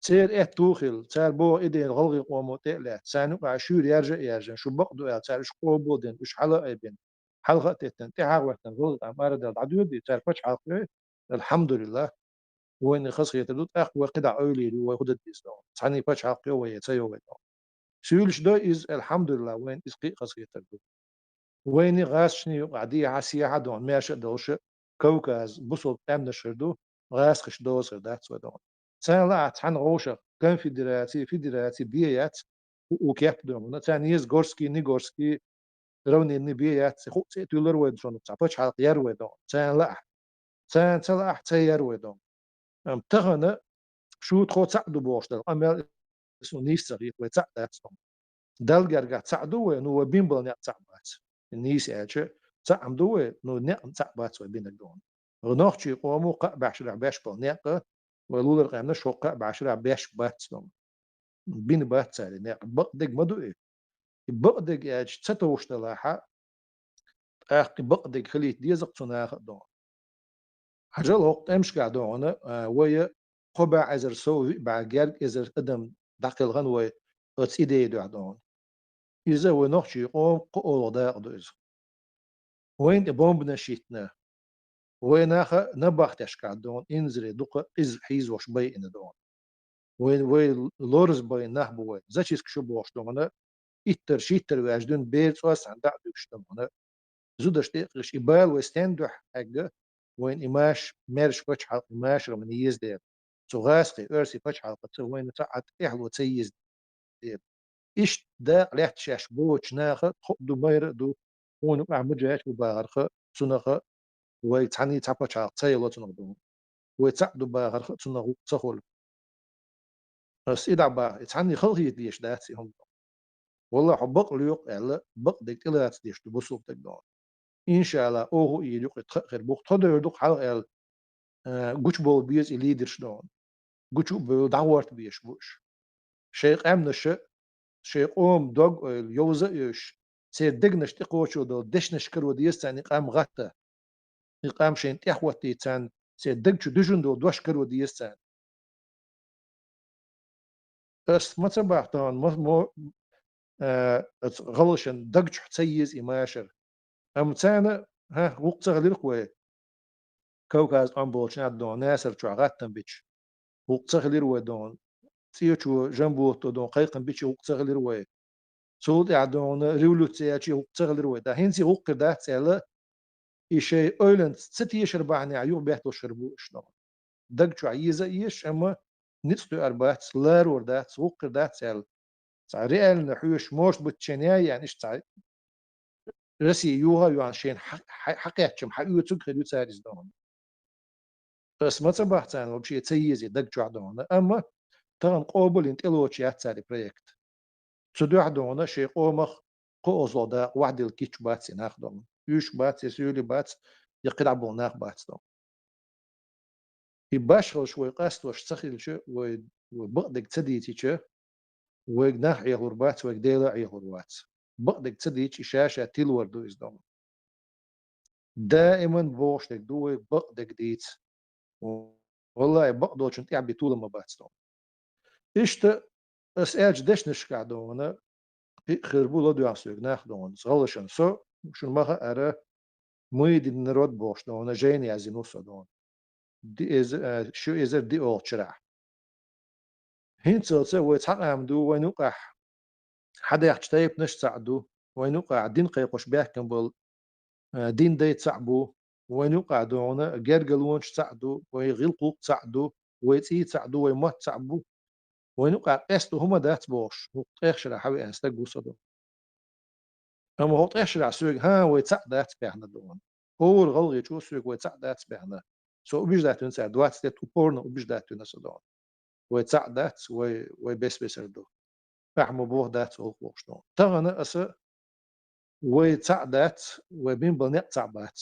Церан аьтту хилла, цара боху идейна гӀалгӀайн къомо тӀе а лаьцна, царна юкъахь шуьйра яржа а яржина, шу бакъ ду аьлла, цара уьш къобалдина, уьш хьала а айбина, хьалха а теттина, тӀаьхьа а гӀоьттина, гӀалгӀай къам арадаьлла дӀадоьдий, цара пачхьалкх йой, алхьамдулиллахӀ, вайна хазахетар ду, тӀаккха вай кхидӀа ойла йийр ю, вай хӀун дан деза дона. Цхьаьний пачхьалкх йо вай я ца йо вай дона. Суьйлаш до иза, алхьамдулиллахӀ, вайна иза кхин а хазахетар ду. Вайна гӀазкхашна юкъахь дехьа-сехьа а дона, маьрша а долуш, Кавказ бусалба къаьмнаш хир ду, гӀазкхаш доза хир дац вай дона. Царна лаахь цхьана вовшах конфедераций, федераций бен яц, у, у кеп дона. Царна еза горский, не горский, равнинный бен яц, хӀуъа цӀе а туьллура вай дона, цхьа пачхьалкх яра вай дона. Царна лаахь, царна ца лаахь, ца яра вай дона. Амма тахана шу тхо цхьаъ ду бохуш дара къамел, ас нийса ца хета, вай цхьаъ дац дона. Далла гергахь цхьаъ ду вай, ну, вай бина болу некъ цхьаъ бац. Нийса аьлча, цхьаъ-м ду вай, ну, некъ-м цхьаъ бац вай бинарг дона. Нохчийн къомо кхаа бӀе шарахь беш болу некъ, вай лулара къаьмнаш хӀокху кхаа бӀе шарахь беш бац дона. Бина бац цара и некъ. Бакъдерг ма ду и. И бакъдерг аьлча, ца товш далахь, тӀаккха и бакъдерг хилийта деза-кх цу наха а дона. Хьажал хӀокху тӀемашкахь дона, а, вай кхо бӀе эзар сов, виъ бӀе герга эзар адам дӀакхелхина вай оцу идея дуьхьа дона. Иза вай нохчийн къоман кхоалгӀа дакъа ду иза. Вайна тӀе бомбанаш йиттина. Вай наха набахтешкахь дона инзаре дукха къиза хьийзош байина дона. Вай, вай лораз байна нах бу вай. Зачистка шу бохуш дона, иттар, шиттар ваьжна дуьйна бер цӀоз цхьаьна дӀа а дуьгуш дона. Зудаш тӀе а кхиш, и бала вай стенна дуьхьа хьегна, вайна и маша, маьрша пачхьалкх, и машар вайна еза дела. Цу гӀазкхийн, оьрсийн пачхьалкхаца вайна цхьа а тӀехьало ца еза дела. Иштта дакъа лаьтта шаьш боцучу наха тхо а ду, майра а ду, хьуна юкъахь муджахӀид ву бахарх, цунах вай цхьаьний цхьа пачхьалкх ца яло цунах ду. Вай цхьаъ ду бахарх цунах гӀуллакх ца хуьлу. Ас и дӀа баха, и цхьаьний халахета дезаш дац и хӀума. Валлахь, хьо бакъ лоькху аьлла, бакъдерг тӀелаца дезаш ду бусалба стаг дона. Иншалла, оха а йийр ю-кх и, тхан а хир бу-кх, тхо девр ду-кх хьалха аьлла, а, гучубовла беза и лидерш дона. Гучу а бевлла, дӀагӀорта безаш бу уьш. Шайн къаьмнаша, шайн къоман дог-ойла йовза а йовзуш, церан дегнаш тӀекхочо долу дешнаш каро деза царна и къам гӀатта. И къам шайна тӀехӀоттийта царна, церан даг чу дуьжна долу дош каро деза царна. Ас ма ца бах тахана, мо, мо, а, оцу гӀалгӀашна даг чохь ца еза и машар. Амма царна, хӀа, гӀуллакх ца хилира вай, Кавказ тӀом болчу наха дона, Наьсар чохь гӀаттам бича, гӀуллакх ца хилира вай дона, цӀечо, Жамботто дона кхайкхам бича гӀуллакх ца хилира вай. Цул тӀаьхьа дона революци яьлча гӀуллакх ца хилира вай. ТӀаккха хӀинца гӀуллакх хир дац аьлла, и шайн ойланца ца тешар бахьанехь юха бетталуш хир бу уьш дона. Даг чохь еза а езаш, амма ницкъ тоьар бац, ларор дац, гӀуллакх хир дац аьлла. Цхьа реально хьоьжуш, может быть, шайн яй ян иштта цхьа Россия юха а йоьхна шайна хьа-, хьа-, хьакхаьчча-м хьаоьцург хир ю цара иза дона. Ас ма ца боху царна вообще ца езий даг чохь дона, амма тахана къобалйина тӀелоцуш яц цара и проект. Цу дуьхьа дона шайн къомах кхоалгӀа дакъа вахьделла кийча бац и нах дона. Уьш бац, я суьйли бац, я кхидӀа болу нах бац дона. И башхаллаш вай къастош ца хилча, вай, вай бакъдерг ца дийцича, вайга нах Ӏехалур бац, вайга Дела а Ӏехалур вац. Бакъдерг ца дийцича, и ша-ша тилвар ду иза дона. Даиман бохуш дерг ду вай бакъдерг дийца. Валлахи, бакъдолчун тӀехь бен толам ма бац дона. Иштта ас аьллачу дешнашкахь дона, кхин а хир бу ладоьгӀна соьга нах дона, гӀалгӀашна со, шуна ма хаъара, мы единый народ бохуш дона, жайна яздина ву со дона. Ди эза-, э, ши эзар диъолгӀачу шарахь. ХӀинцалца вай цхьа къам ду, вайна юкъахь хьадаьхначу тайпанаш цхьаъ ду, вайна юкъахь дин кхайкхош баьхкина болу, э, дин дай цхьаъ бу, вайна юкъахь дона гергарлонаш цхьаъ ду, вай гӀиллакх-гӀуллакх цхьаъ ду, вай цӀий цхьаъ ду, вай мотт цхьаъ бу. Вайна юкъахь къаьсттина хӀума дац бохуш, хӀокху ткъех шарахь хьавеана стаг ву со дона. Амма хӀокху ткъех шарахь соьга, хӀан, вай цхьаъ дац баьхна дона. ХӀора гӀалгӀачо соьга вай цхьаъ дац баьхна. Со убеждать вина цара, двадцать лет упорно убеждать вина со дона. Вай цхьаъ дац, вай, вай бес-бесара ду. Ахьа ма боху дац гӀуллакх бохуш дона. Тахана аса вай цхьаъ дац, вай бина болу некъ цхьаъ бац.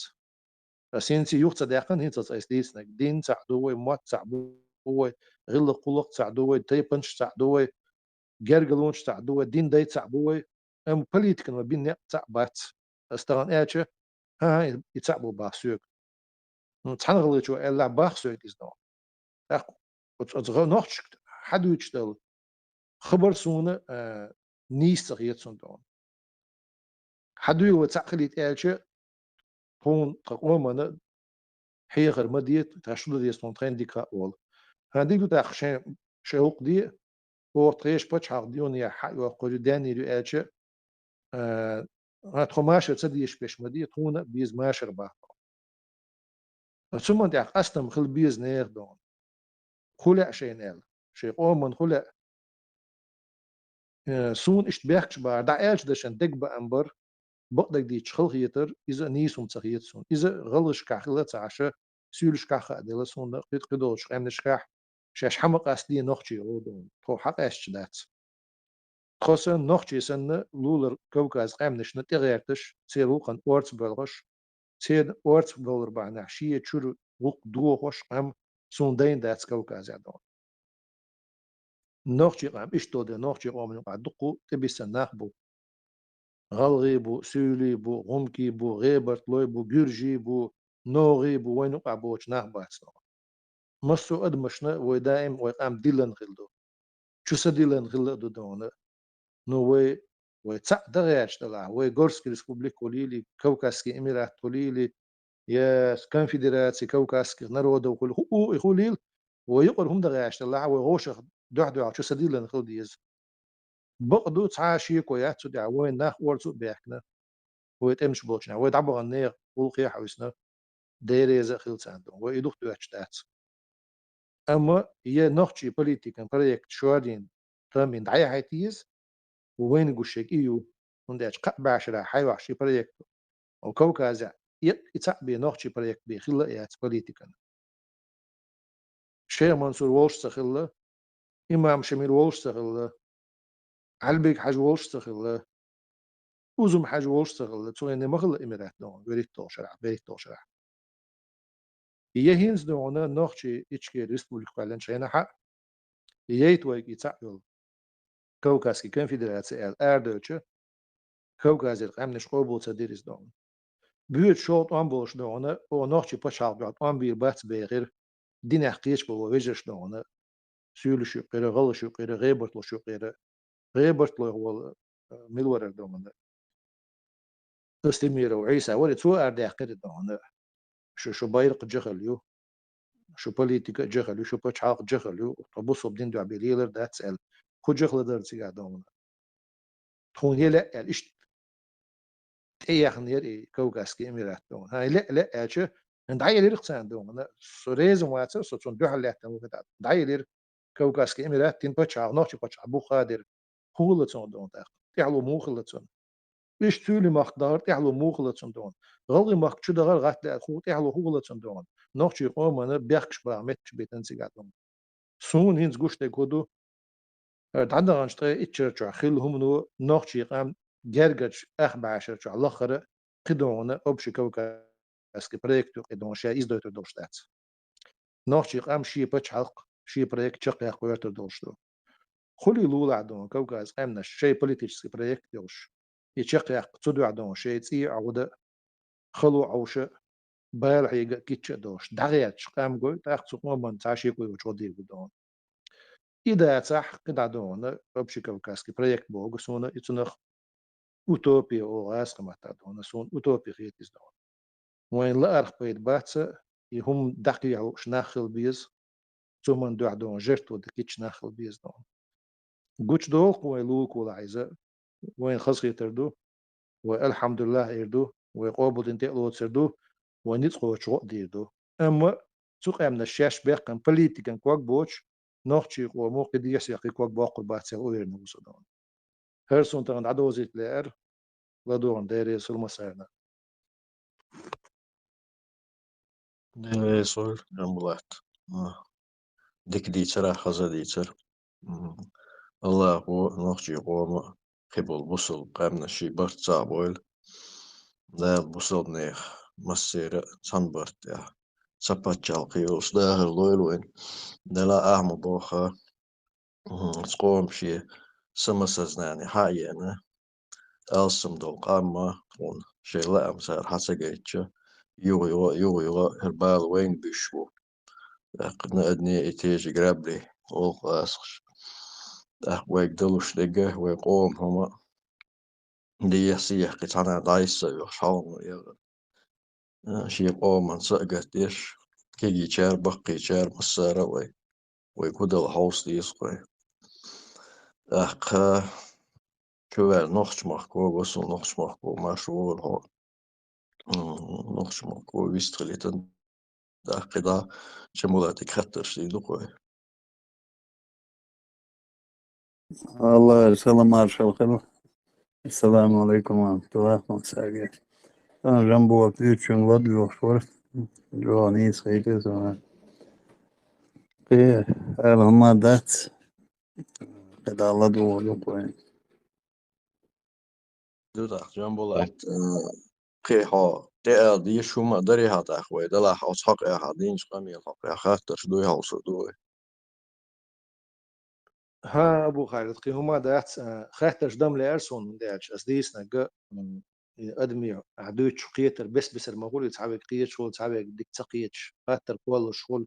Аса хӀинца юха ца даьккхина, хӀинцалц айса дийцинарг. Дин цхьаъ ду вай, мотт цхьаъ бу вай, гӀиллакх-гӀуллакх цхьаъ ду вай, тайпанаш цхьаъ ду вай, гергарлонаш цхьаъ ду вай, дин дай цхьаъ бу вай, амма политикан вай бина некъ цхьаъ бац. Аса тахана аьлча, хӀан-хӀа, и, и цхьаъ бу бах соьга. Ну, цхьана гӀалгӀачо аьллахь бах соьга иза дона. ТӀаккха оцу, оцу гӀа-, нохчашка хьадуьйцуш долу хабар суна, а, нийса ца хета суна дона. Хьан дуьйла вай цхьаъ хилийта аьлча, тхуна тхан къомана хьехар ма де, тхан шу дан деза тхуна тхайна дика хаьа олу. ХӀан дика ду тӀаккха шайн, шайн гӀуллакх де, оха тхешан пачхьалкх дионехь хьа а йоккхур ю, денйийр ю аьлча, а, хӀан тхо машар ца дезаш берш ма де, тхуна а беза машар баккха. Ткъа цу ма тӀехь къастам хила беза нехан дона. ХӀун лаьа шайна аьлла? Шайн къоман хӀун лаьа? Э, суна иштта бехкаш бахьара, дӀа аьллачу дашна дегабаам бар, бакъдерг дийцча халахетар, иза а нийса хӀума ца хета суна. Иза гӀалгӀашкахь хилла ца Ӏаш, суьйлашкахь а хаа дела суна, кхид-, кхидолчу къаьмнашкахь шаьш хьа ма къастаде нохчий гӀо дона, тхо хьакъаьсташ дац. Тхо санна, нохчий санна, лулара Кавказ къаьмнашна тӀегӀерташ, церан гӀуллакхана орца боьлхуш, церан орца бовлар бахьанехь шен чуьра гӀуллакх дохош къам суна дайна дац Кавказехь дона. Нохчий къам иштта долу дела, нохчий къоман юкъахь дуккха тӀебисина нах бу. ГӀалгӀий бу, суьйлий бу, гӀумкий бу, гӀебартлой бу, гуьржий бу, ногӀий бу, вайна юкъахь боцуш нах бац дона. Массо а адамашна вай даим вай къам диллина хилла ду. Чу са диллина хилла а ду дона. Ну, вай, вай цхьаъ дан гӀерташ делахь, вай Горский республика хуьлийла, Кавказский Эмират хуьлийла, я Конфедерация Кавказских народов хуьлийла, хӀу-, хӀу-, и хуьлийла, вай юкъара хӀума дан гӀерташ делахь, вай вовшах дуьхь-дуьхьал чу са диллина хила деза. Бакъ ду, цхьа а шеко яц цу тӀехь, вайн нах орцу а баьхкина. Вай тӀемаш болчу нехан, вай дӀабахана нехан гӀуллакхе а хьовсина, Дела реза а хила царна дона. Вай и духадоьттуш дац. Амма я нохчий политикан проект шордийна, тхан бина дӀаяхьийта еза, вайна гуш ерг и ю, хӀунда аьлча кхаа бӀешарахь хьайвахьа ши проект. Оцу Кавказехь и, и цхьаъ бен нохчий проект бен хилла а яц политикан. Шайх Мансур волуш а ца хилла, имам Шамил волуш а ца хилла, Ӏалибек-Хьаьжа волуш а ца хилла, Узум-Хьаьжа волуш а ца хилла, цу хенахь ма хилла Эмират дона, берхӀитталгӀа шарахь, берхӀитталгӀа шарахь. Я хӀинца дона нохчий Ичкери республика кхоьллинчу хенахь а, яйта вайга и цхьаъ йолу Кавказский конфедерация аьлла арадевлча, Кавказера къаьмнаш къобал ца дира иза дона. Боьду шолгӀа тӀом болуш дона, оха нохчий пачхьалкх дуьхьа тӀом бийр бац бехира, динехь кхечу болу вежарш дона, суьйлаш юккъера, гӀалгӀаш юккъера, гӀебарталуш юккъера, гӀебарталойх волу, э, мила варара дона. Астемиров Ӏийса вара, цо арадаьккхира дона: шу, шу байракх жа хила ю, шу политика жа хила ю, шу пачхьалкх жа хила ю, тхо бусалба дин дуьхьа бе лелар дац аьлла, кху жа хила дара цигахь дона. Тхуна е лаьа аьлла, иштта тӀеяхна яра и Кавказский Эмират дона. ХӀай, лаьа, лаьа аьлча, дӀаэлира-кх царна дона. Со реза вацара, со цунна дуьхьал лаьттина ву хетта. ДӀаэлира Кавказский Эмират, дин пачхьалкх, нохчийн пачхьалкх бух хадира. ХӀун хилла цунах дона тӀаккха? ТӀехьало муха хилла цунах? Иштта Суьйли-махка дахара тӀехьало муха хилла цунах дона? ГӀалгӀай-махка чу дахара гӀатта лаьа, хӀу тӀехьало хӀун хилла цунах дона? Нохчийн къомана бехкаш баха меттигаш битина цигахь дона. Суна хӀинца гуш дерг хӀун ду? ХӀара дӀадаханчу ткъе итт шарчохь хилла хӀумано нохчийн къам гергарчу ах бӀешарчохь лаххара кхидолчу общекавказский проект юкъа дона ша иза дойтур долуш дац. Нохчийн къам шен пачхьалкх, шен проект чекхъяккха гӀертар долуш ду. Хуьлий лулахь дона Кавказан къаьмнаш шайн политический проект йолуш, и чекхъяккха цу дуьхьа дона шайн цӀий а Ӏовда, хало Ӏовша, бала хьега а, кийча а долуш, дӀагӀерташ къам гой, тӀаккха цу къоман цхьа шеко йоцуш гӀо дийр ду дона. И дацахь, кхидӀа дона, общекавказский проект боху суна, и цунах утопия олу гӀазкхийн маттахь дона, суна утопия хета иза дона. Вайн лаарх пайда бац, и хӀума дӀакхехьа лууш нах хила беза, цу хӀуманна дуьхьа дона жертва дан кийча нах хила беза дона. Гучудолу-кх вайн лулахь иза, вайна хазахетар ду, вай альхьамдулиллахӀ эр ду, вай къобалдина тӀе а лоцур ду, вай ницкъ кхочуш гӀо а дийр ду. Амма цу къаьмнаш шаьш баьккхина политикан ког боцуш, нохчийн къомо кхин дехьа-сехьа кхин ког боккхур бац аьлла уверен ву со дона. ХӀара суна тахана дӀадовзийта лаьара, ладогӀарна Дела реза хуьлда массарна. Дела реза хуьлда, Жамбулат. А, дика дийцар ахь, хаза дийцар. М, АллахӀа нохчийн къоман а, кхиболу бусалба къаьмнийн а барт цхьаъ бойла. Дала бусалбанех массеран а цхьана барт тӀехь, цхьа пачхьалкх йолуш дахар лойла вайна. Делахь ахь ма бохху, м, къоман шен самосознание хьа а еана, алссам долу къам а, тхуна шайн лаам цара хьа ца гайтча, юха-юха, юха-юха хӀара бала вайна буьсуш бу. ТӀаккха на одни и те же грабли олу гӀазкхаша. ТӀаккха вайга далуш дерг а, вай къоман хӀума а, дехьа-сехьа кхин цхьанхьа дӀасса а вехаш хьалхо эгӀар. А, шен къоманца а гатдеш, кегийчара, баккхийчара массара а вай, вай гу дала хьовса деза-кх вай. ТӀаккха чуваьлла нохчмахко, васал нохчмахко, марша вогӀийла хьо. М, нохчмахко вистхилийтина. ТӀаккха кхидӀа Жамбулатига хаттарш дийр ду-кх вай. АллахӀера салам-маршалла хуьлда. Ассаламу Ӏалайкум ва рахьматуллахӀи ва баракатухӀ. А, Жамбулат, уьйрачун ладоьгӀуш вара. ЖоьгӀа нийса хийтира суна. Кхин ала хӀума дац. КхидӀа ладогӀа ду-кх вай. Ду тӀаккха, Жамбулат, э, кхин хьо тӀеала дезаш хӀума а дарий хьан тӀаккха вай, делахь хьо цхьа къаьхьа динчу къамелан хьо кхин хаттарш дуй хьовсур ду вай. ХӀан, Абу Халид, кхин хӀума дац, э, хаттарш дан ма лаьара суна, хӀунда аьлча ас дийцинарг, м, и адамийн ахь дуьйцуш кхетар бес-бесара ма хуьлу, и цхьаверг кхеташ хуьлу, цхьаверг дика ца кхеташ, хаттар кхоллалуш хуьлу.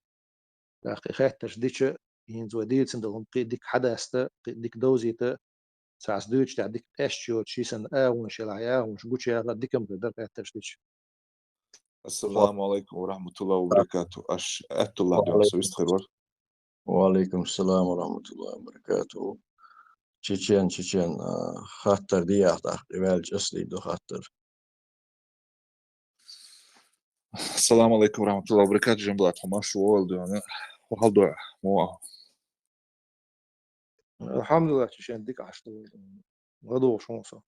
ТӀаккха и хаттарш дича, хӀинца вай дийцина долу хӀума кхин а дика хьадасса, кхин а дика довзийта, цхьацца дуьйцуш тӀехь дика къаьсташ йоцуш, шен санна агӀонаш елахь, и агӀонаш гучуяха дика ма хир дара хаттарш дича. Ассаламу Ӏалайкум ва рахьматуллахӀи ва баракатухӀ. Аш аьтту лахь дуьйна, со вистхир вара. Ва Ӏалайкум салам ва рахьматуллахӀи ва баракатухӀ. Чечен, Чечен, а, хаттар дехьа тӀаккха, и ваьлча ас дийр ду хаттар. Ассаламу Ӏалайкум ва рахьматуллахӀи ва баракатухӀ, Жамбулат, хьо марша вогӀийла дуьйна. Хьо хьал дуьйна, мо ахь? АлхьамдулиллахӀ, Чечен, дика Ӏаш ду. ЛадогӀуш хьуна со.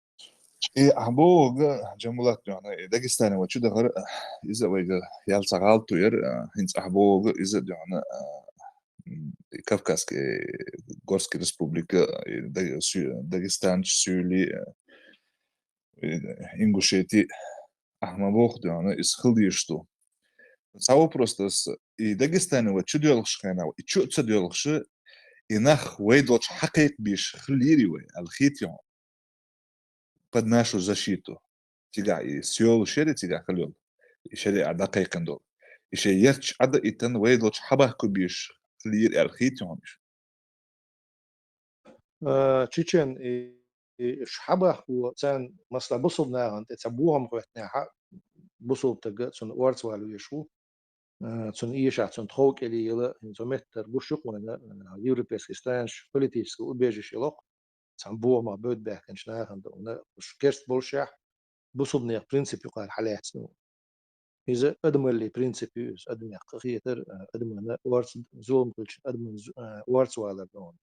И ахь бохург, Жамбулат, дуьйна, и Дагестане вай чу дахара, иза вайга ял ца гӀалату яра, хӀинца ахь бохург, иза дуьйна, м, Кавказский, Горский республика, и Даг-, Су-, Дагестанчу, Суьйли, э, Ингушети, ахь ма боху дуьйна, иза хила дезаш ду. Цхьа вопрос ду ас, и Дагестане вай чу доьлхуш хенахь, и чу а ца доьлхуш, и нах вай долчу хьакхайкхабеш хила лири вай, аьлла хета хьуна? Под нашу защиту. Цигахь и соьлуш яра, цигахь хила йолу. И шариӀат дӀакхайкхина долу. И шайн ярташ Ӏа дан а иттан вай долчу хьабахкабеш хила лири аьлла хета хьуна уьш? Э, Чечен, и, и уьш хьабахко царна, масала, бусалба нахана тӀе цхьа бохам хӀоьттинехь, бусалба стаг цунна орца вала везаш ву, а, цунна эшахь, цунна тхов кӀелъяла, хӀинца цу меттара гуш ю-кх вайна, а, европейский странаш политически убежище ло-кх, цхьана бохамах бевдда баьхкинчу нахана ду хьуна, уьш керста болушехь, бусалбанех принцип юкъара хьалаьцна. Иза адамаллин принцип ю иза, адамех къахетар, а, адамана орца, зулам хилча адамана зу-, а, орца валар ду хьуна.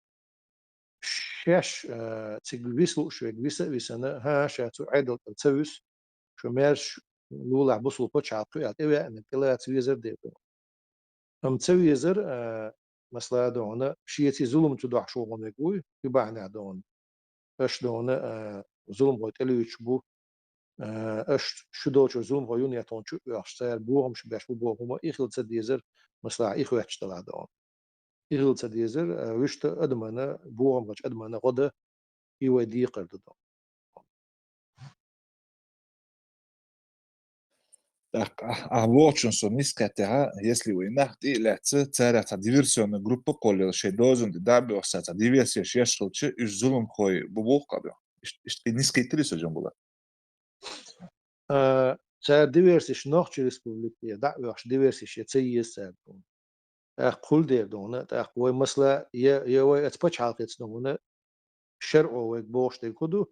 Шаьш, а, цига виса лууш верг виса а висана, хӀан, ша цу Ӏедал тӀера ца вуьсу, шу маьрша лулахь, бусалба пачхьалкх ю аьлла тӀевеанарг тӀелаца везар дера ду. Амма ца везар, а, масала ду хьуна, шеца зулам чу дохьуш вогӀун верг вуй, кхин бахьанехь ду хьуна. Аша ду хьуна, а, зуламхой тӀелуьйчуш бу, а, аша шу долчуьра зуламхой юнехь тхуна чу а оьхуш, цара бохамаш беш бу боху хӀума, и хила ца дезар, масала, и хоьттуш далахь ду хьуна. И хила ца дезар, а, вуьшта адамана, бохам хилча адамана гӀо дан, и вай декхар ду ду. ТӀаккха ахь, ахь вохучун со нисхеттехьа, если вай нах тӀе а лаьцна, царах цхьа диверсионная группа кхоллаелла, шайн дозанна тӀе дӀа а боьхуш, цхьа диверсеш еш хилча, уьш зуламхой бу боху-кх ахь. Ишт-, иштта и нисхийтирий со жимма? А, цара диверсеш, Нохчийн Республике дӀа а оьхуш диверсеш ян ца еза цара ду хьуна. ТӀаккха хӀун дер ду хьуна, тӀаккха вай, масала, я, я вай оцу пачхьалкхаца ду хьуна, шарӀо вайга бохуш дерг хӀун ду,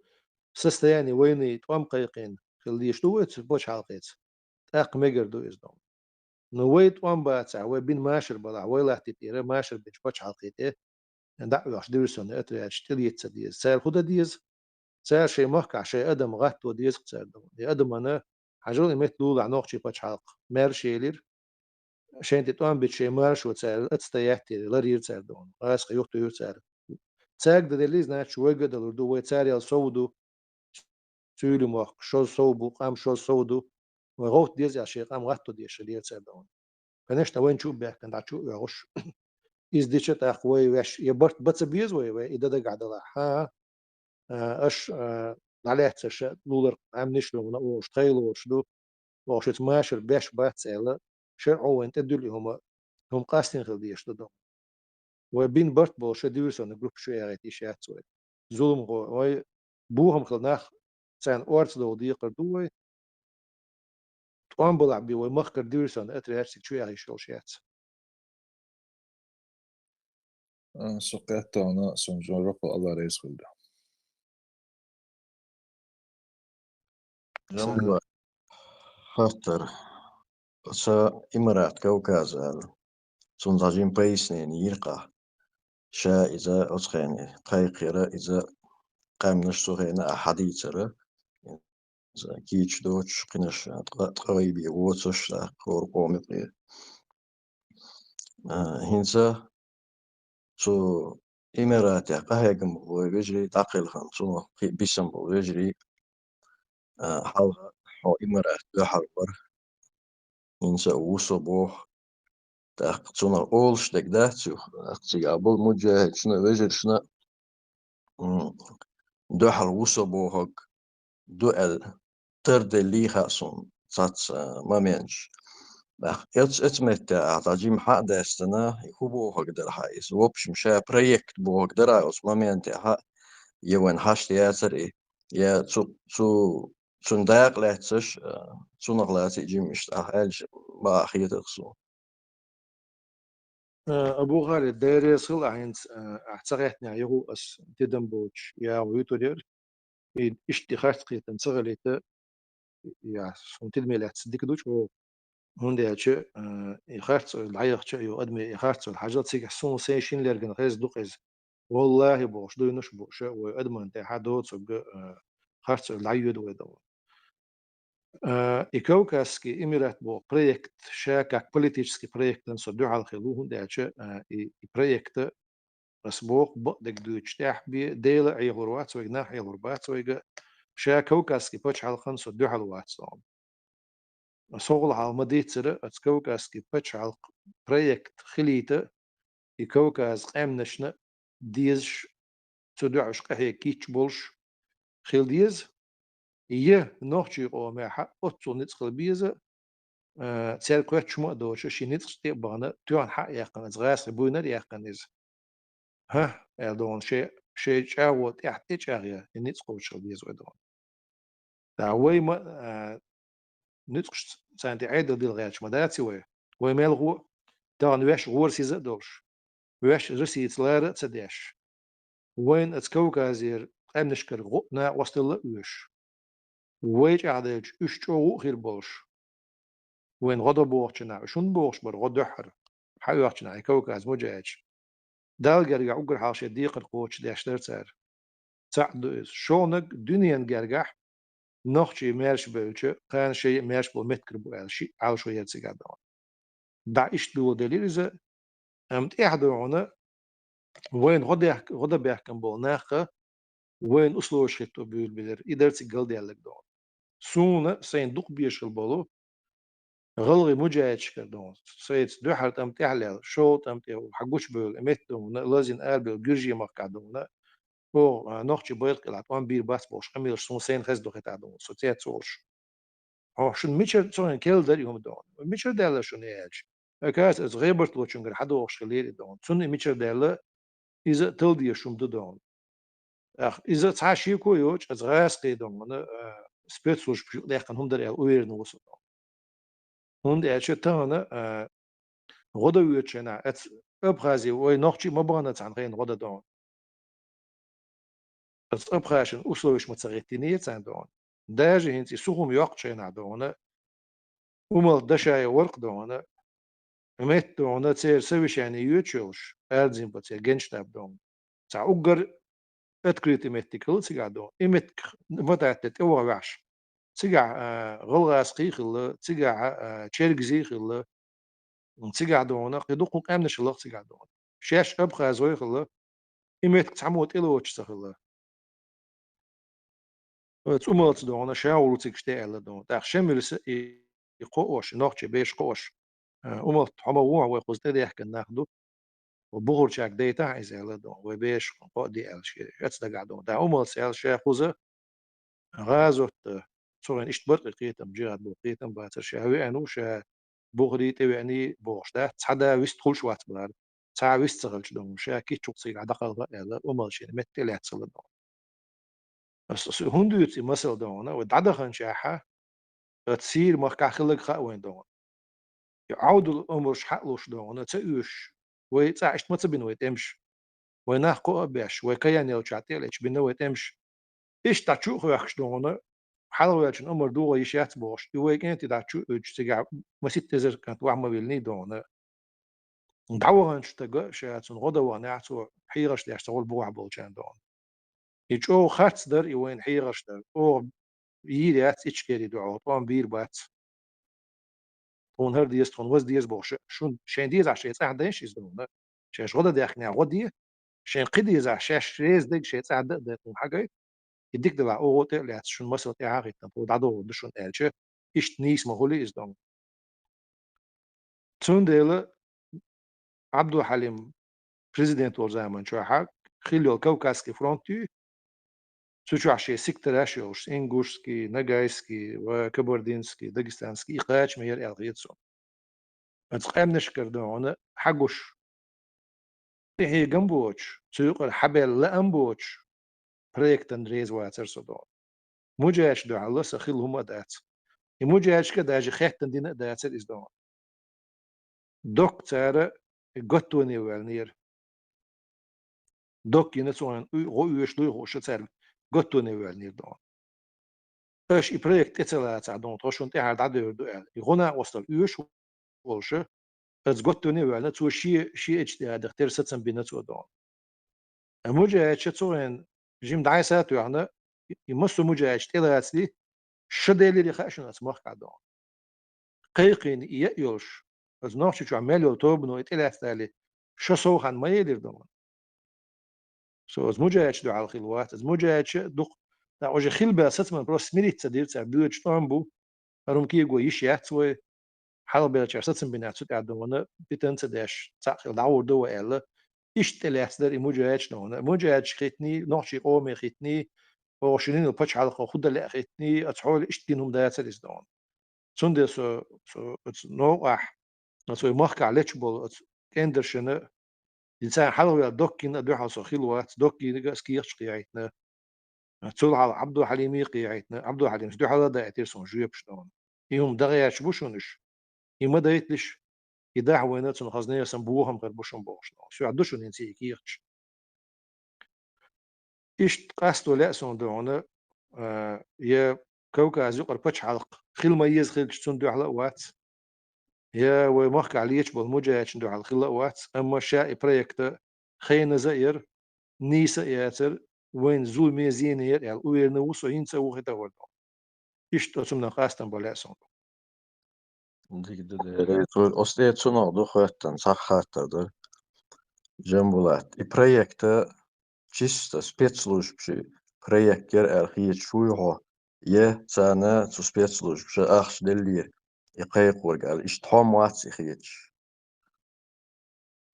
состояние войны тӀом кхайкхийна хила дезаш ду вай цу пачхьалкхаца. ТӀаккха мегар ду иза ду хьуна. Ну, вай тӀом бацахь, вай бина машар балахь, вай латта тӀера машар бинчу пачхьалкхе тӀе дӀа а оьхуш диверсионный отрядаш тӀелетта ца деза. Цара хӀун дан деза? Цара шайн махкахь шайн адам гӀатто деза-кх цара ду хьуна. И адамана, хьажал, и меттан лулахь нохчийн пачхьалкх маьрша елира. Шайна тӀе тӀом бича шайн маршо цара отстоять йира, ларйира цара ду хьуна. ГӀазкхий юхатуьйхира цара. Цаьрга дан деллий, значит, вайга а далур ду, вай царел сов ду. Суьйлийн мохк шозза сов бу, къам шозза сов ду. Вай гӀовтта деза аьлла шайн къам гӀатто дезаш хиллера цара ду хьуна. Конечно, вайна чу а баьхкина, дӀа чу а оьхуш. Иза дича тӀаккха вай ваьш, я барт бан ца беза вай, вай и дан дагахь далахь. ХӀан-хӀа, а, аша, а, дӀалаьцна аша луларх Ӏаьмнаш ду хьуна, оха тхайлонаш ду, оха шуьца машар беш бац аьлла, шарӀо вайна тӀедуьллу и хӀума, хӀума къастийна хила дезаш ду ду хьуна. Вай бина барт болуш диверсионный группаш ю яхийта йиш яц вай. Зуламхо, вай бохам хилла нах, царна орца довла декхар ду вай. ТӀом балахь бен вай махкара диверсионный отрядаш цига чу яхьа йиш йолуш яц. А, со кхетта хьуна, сан жоп, Алла реза хуьлда. Жамбула, хаттар. Оцу Имарат Кавказа аьлла, цунна цхьа жима пояснение йира-кх ахь. Ша иза оцу хене кхайкхира, иза къаьмнаш цу хенахь хьадийцира. Иза кийча доцуш, кхинаш ткъа, ткъа вай бен воцуш, тӀаккха хӀора къоман юкъе. А, хӀинца цу Имаратехь къахьегна болу вай вежарий дӀакхелхина, цунах кхин а бисина болу вежарий, а, хьалха хьо Имарат дуьхьал вара, хӀинца а ву со боху. ТӀаккха цунах олуш дерг дац юха, тӀаккха цигахь болу муджахӀидшна а, вежаршна а, м, дуьхьал ву со бохург ду аьлла, тарделлий хаьа суна цхьацца моменташ. ТӀаккха эц-, эцу меттехь ахь цхьа жимма хьа а даьстина, и хӀун бохург дара хьан иза? В общем, ша проект бохург дара хьан оцу моментехь, я вайн хьашт яцара и, я цу, цу, цуьнан дакъа лаьцнаш, а, цунах лаьцна и жимма иштта ахь аьлча, бакъахь хетарх суна. Э, Абу Халид, Дела реза хуьлда ахь хӀинца, э, ахь ца гӀеттинехь, юха ас тидам боцуш ягӀо юьтур яра. И иштта и харц кхетам ца хилийта, я, суна тидаме лаьцна дика ду чӀогӀа. ХӀунда аьлча, э, и харц ойла дӀаяхча а, юха адаме и харц ойла хьажал, цигахь суна сайн шина лергана хезна ду-кх иза. Валлахи бохуш, дуйнаш а бу ша, вай адаман тӀехь доцург, э, харц ойла дӀайоьду вай дан. А, и Кавказский Эмират боху проект, ша как политический проектан со дуьхьал хилла ву, хӀунда аьлча, а, и, и проекта, ас боху, бакъдерг дуьйцуш тӀехь бен, Дела Ӏехалур вац вайга, нах Ӏехалур бац вайга, ша Кавказский пачхьалкхан со дуьхьал вац тхьовна. Со гӀуллакхал ма-дийццара, оцу Кавказский пачхьалкх проект хилийта, и Кавказ къаьмнашна дезаш, цу дуьхьа уьш къахьега кийча болуш хила деза, я нохчийн къомехь оццул ницкъ хила беза, а, цаьрга кхоьттуш хӀума а доцуш, шен ницкъаш тӀе а бахана, тоьхна хьа а яьккхина, иза гӀазкхи буйнара яьккхина иза. ХӀа, аьлла ду хьуна, шен, шайн чӀагӀо тӀехь тӀечӀагӀъян, и ницкъ кхочуш хила деза вай, догӀна. ТӀаккха вай ма, а, ницкъаш царна тӀе Ӏедал дила гӀерташ ма дац вай. Вай мел гӀо, тахана ваьш гӀорасиз а долуш, ваьш Россица лара а ца деш, вайна оцу Кавказера къаьмнашкара гӀо а, накъосталла а оьшуш, вай чӀагӀделча уьш чӀогӀа а хир болуш, вайна гӀо до бохучу нахь, уьш хӀунда бохуш бара гӀо дуьххьара, хьаоьхучу нахь и Кавказ муджахӀидаш? Далла гергахь уггар хьалха шайн декхар кхочушдеш дара цара. Цхьаъ ду иза. ШолгӀаниг, дуьненан гергахь нохчий маьрша бевлча, кхана шайн а маьрша болу меттигаш бу аьлла, шиъ Ӏалашо яра цигахь, догӀна. ДӀа иштта доладелира иза, амма тӀаьхьа, догӀна, вайна гӀо даьхк-, гӀо дан баьхкина болу нахаха вайна условеш хӀитто буьйлабелира. И дара цига галдаьлларг, догӀна. Суна сайна дукха безаш хилла болу гӀалгӀай муджахӀидашкара, догӀна, сайца дуьххьара тӀам тӀехь а лелла, шолгӀа тӀам тӀе хьагучубевлла, и метта, догӀна, лазийна арабевлла Гуьржийн махкахь, догӀна, оха, а, нохчийн байракх кӀелахь тӀом бийр бац бохуш къамелаш суна сайна хезна ду хӀетахь, догӀна, со цец волуш. Хьо шуна мичара, цо хьуна керла дара и хӀума, догӀна? Мичара даьлла шуна и аьлча? Оказывается, оцу гӀебарталлочуьнгара хьадогӀуш хиллера и, догӀна. Цунна и мичара даьлла, иза талла дезаш хӀума ду, догӀна. ТӀаккха иза цхьа шеко йоцуш, оцу гӀазкхийн, догӀна, а, спецслужбаша юкъадаьккхина хӀума дара аьлла уверен ву со, догӀна. ХӀунда аьлча тахана, а, гӀо дан воьдучу хенахь, оцу Абхазе вай нохчий ма бахана цхьана хенахь гӀо дан, догӀна. Оцу абхазашна условеш ма ца хӀиттийнера царна, догӀна. Даже хӀинца и Сухум йоккхучу хенахь, догӀна, Умалт Дашаев вара-кх, догӀна, метта, догӀна, церан совещание йоьдуш йолуш, Эрзинбан церан генштаб, догӀна. Цхьа уггар открытый меттиг хилла цигахь, догӀна. И меттиг ма тӀатта тӀеваха ваьхьаш, цигахь, а, гӀалгӀазкхий хилла, цигахь, а, чергазий хилла, цигахь, догӀна, кхин дуккха къаьмнаш хилла-кх цигахь, догӀна. Шаьш абхазой хилла, и меттиг цхьаммо тӀелоцуш ца хилла. Оцу Умалца, догӀна, ша гӀур ву цига тӀе аьлла, догӀна. ТӀаккха Шемилса и, и кхоош, и нохчий беш кхоош, а, Умалт, хьо ма ву, вай кхуза тӀедаьхкина нах ду. Вай бухарчаьрга дайтахьа иза аьлла, догӀна, вай беш кхоа де аьлла шен, оцу дагахь, догӀна. ТӀаккха Умалца аьлла, ша кхуза гӀазот дан, цу хенахь иштта баркъи кхетам, джихӀад боху кхетам бацара, ша веана ву, ша бухарий, тӀевеаний бохуш дац, цхьа да вист хуьлуш вац бара, цхьа а вист ца хилча, догӀна, ша кийча чу цигахь дӀакхалха аьлла, Умалчийн метта тӀелаьцна хилла, догӀна. Ас, ас хӀунда дуьйцу и масал, догӀна, вай дӀадаханчохь, оцу Сирин махкахь хилларг хаьа вайна, догӀна. И Ӏовдал омраш хьа а луш, догӀна, ца оьшуш, вай цӀахь иштта ма ца бина вай тӀемаш. Вай нах кхоа а беш, вай каян йолчохь тӀе а леташ бина вай тӀемаш. Иштта дӀа чу а хоьхкуш, догӀна, хьалхаваьллачун омра догӀа йиш яц бохуш, и вай кӀентий дӀа чу а уьдуш, цигахь масийтта эзар кӀант ваха ма виллиний, догӀна. ДӀаваханчу стага ша цунна гӀо дан ваханехь, цо хьехарш деш ца хуьлу бухахь болчарна, догӀна. И чӀогӀа харц дара и вайна хьехарш дар. Оха йийр яц Ичкерин дуьхьа, тӀом бийр бац. Тхуна хӀара деза, тхуна ваза деза бохуш, шун шайн дезахь шайн цӀахь дайша иза, догӀна. Шаьш гӀо дан даьхкинехь гӀо де, шайн кхин дезахь шаьш реза дерг шайн цӀахь дан а дай, тхуна хьагай. И дика делахь, оха тӀе а лаьцна, шун масал тӀаьхьа а хӀиттина, тхуна дӀадохур ду шуна аьлча, иштта нийса ма хуьлий иза, догӀна. Цундела Ӏабдул-Хьалим президент волу заманчохь хилла йолу Кавказский фронт юй, цу чохь шен сектораш йолуш, ингушский, ногайский ва кабардинский, дагестанский, и кхачаме яра аьлла хета суна. Оцу къаьмнашкара, догӀна, хьагуш, тӀехьегам боцуш, цу юкъара хьабаьлла лаам боцуш проектана реза вацара со, догӀна. Муджахьидашна дуьхьал сан хилла хӀума а дац. И муджахьидашка а даже хеттана дина а дацара иза, догӀна. Доккха цара готоване ваьллера. Доккха йина цу хенахь гӀо оьшуш дуй хууш цара готоване ваьллера, догӀна. Аша и проект тӀе ца лацахь, догӀна, тхо шуна тӀаьхьара дӀадевр ду аьлла. И гӀо-накъосталла оьшуш волуш, оцу готоване а ваьлла, цо шен, шен иджтихӀадах тера сацам бина цо, догӀна. Ткъа муджахьидаш цу хенахь жима дӀасса а тоьхна, и массо а муджахьидаш тӀелацале, ша делира хаьа шуна оцу махкахь, догӀна. Кхайкхийна и яа йолуш, оцу Нохчийчохь мел йолу тобано и тӀелаьцна дале, ша сов хан ма елира, догӀна. Со оцу муджахьидашна дуьхьал хилла вац. Оцу муджахьидаш дукха, тӀаккха уже хилла баьлла сацаман просто смириться дира цара, боьдуш тӀом бу, хӀара хӀума кего йиш яц вай, хьалхабеллачара сацам бинехь цу тӀехь, догӀна, питана ца деш, цхьаъ хилла дӀагӀур ду вай аьлла, иштта тӀелаьцна дара и муджахьидаш, догӀна. Муджахьидашка хӀиттиний, нохчийн къоме хӀиттиний, оха шуьнан пачхьалкхо хӀу дала лаьа хӀиттиний, оцу хьоле иштта дина хӀума дацара иза, догӀна. Цундела со, со оцу новкъахь, оцу вай махкахь лечу болу оцу кӀендаршна Царна хьалхаваьлла доккхийна а дуьхьал со хилла вац, доккхийга а ас кехаташ кхийхьийтина. Цул хьалха Ӏабдул-Хьалима кхийхьийтина, Ӏабдул-Хьалимас дуьхьал а даийтира суна жоьпаш дона. И хӀума дагӀаьрча бу шуна уьш. И ма дайталаш, и дахьа вайна цунах хазне сан бохам хир бу шуна бохуш дона. Соьх ду шуна хӀинца и кехаташ. Иштта къасто лаьа суна дона, а, я Кавказ юкъара пачхьалкх хила ма еза хилча цунна дуьхьал а вац, я вай махкахь леташ болу муджахӀидашна дуьхьал хила а вац, амма ша и проект а хайназа а яра, нийса а яцара, вайна зуламе, зене яра аьлла, уверенный ву со, хӀинца а ву, хӀета а вара дона. Иштта оцу хӀуманах къастам бан лаьа суна. Дика ду, Дела. Цу, оцу тӀе цунах ду хаттар, цхьа хаттар ду. Джамбулат, и проект а чисто спецслужбаши проект яра аьлла хеташ вуй хьо, я царна цу спецслужбаша ахча деллера и кхайкхорга аьлла, иштта хӀума вац и хеташ?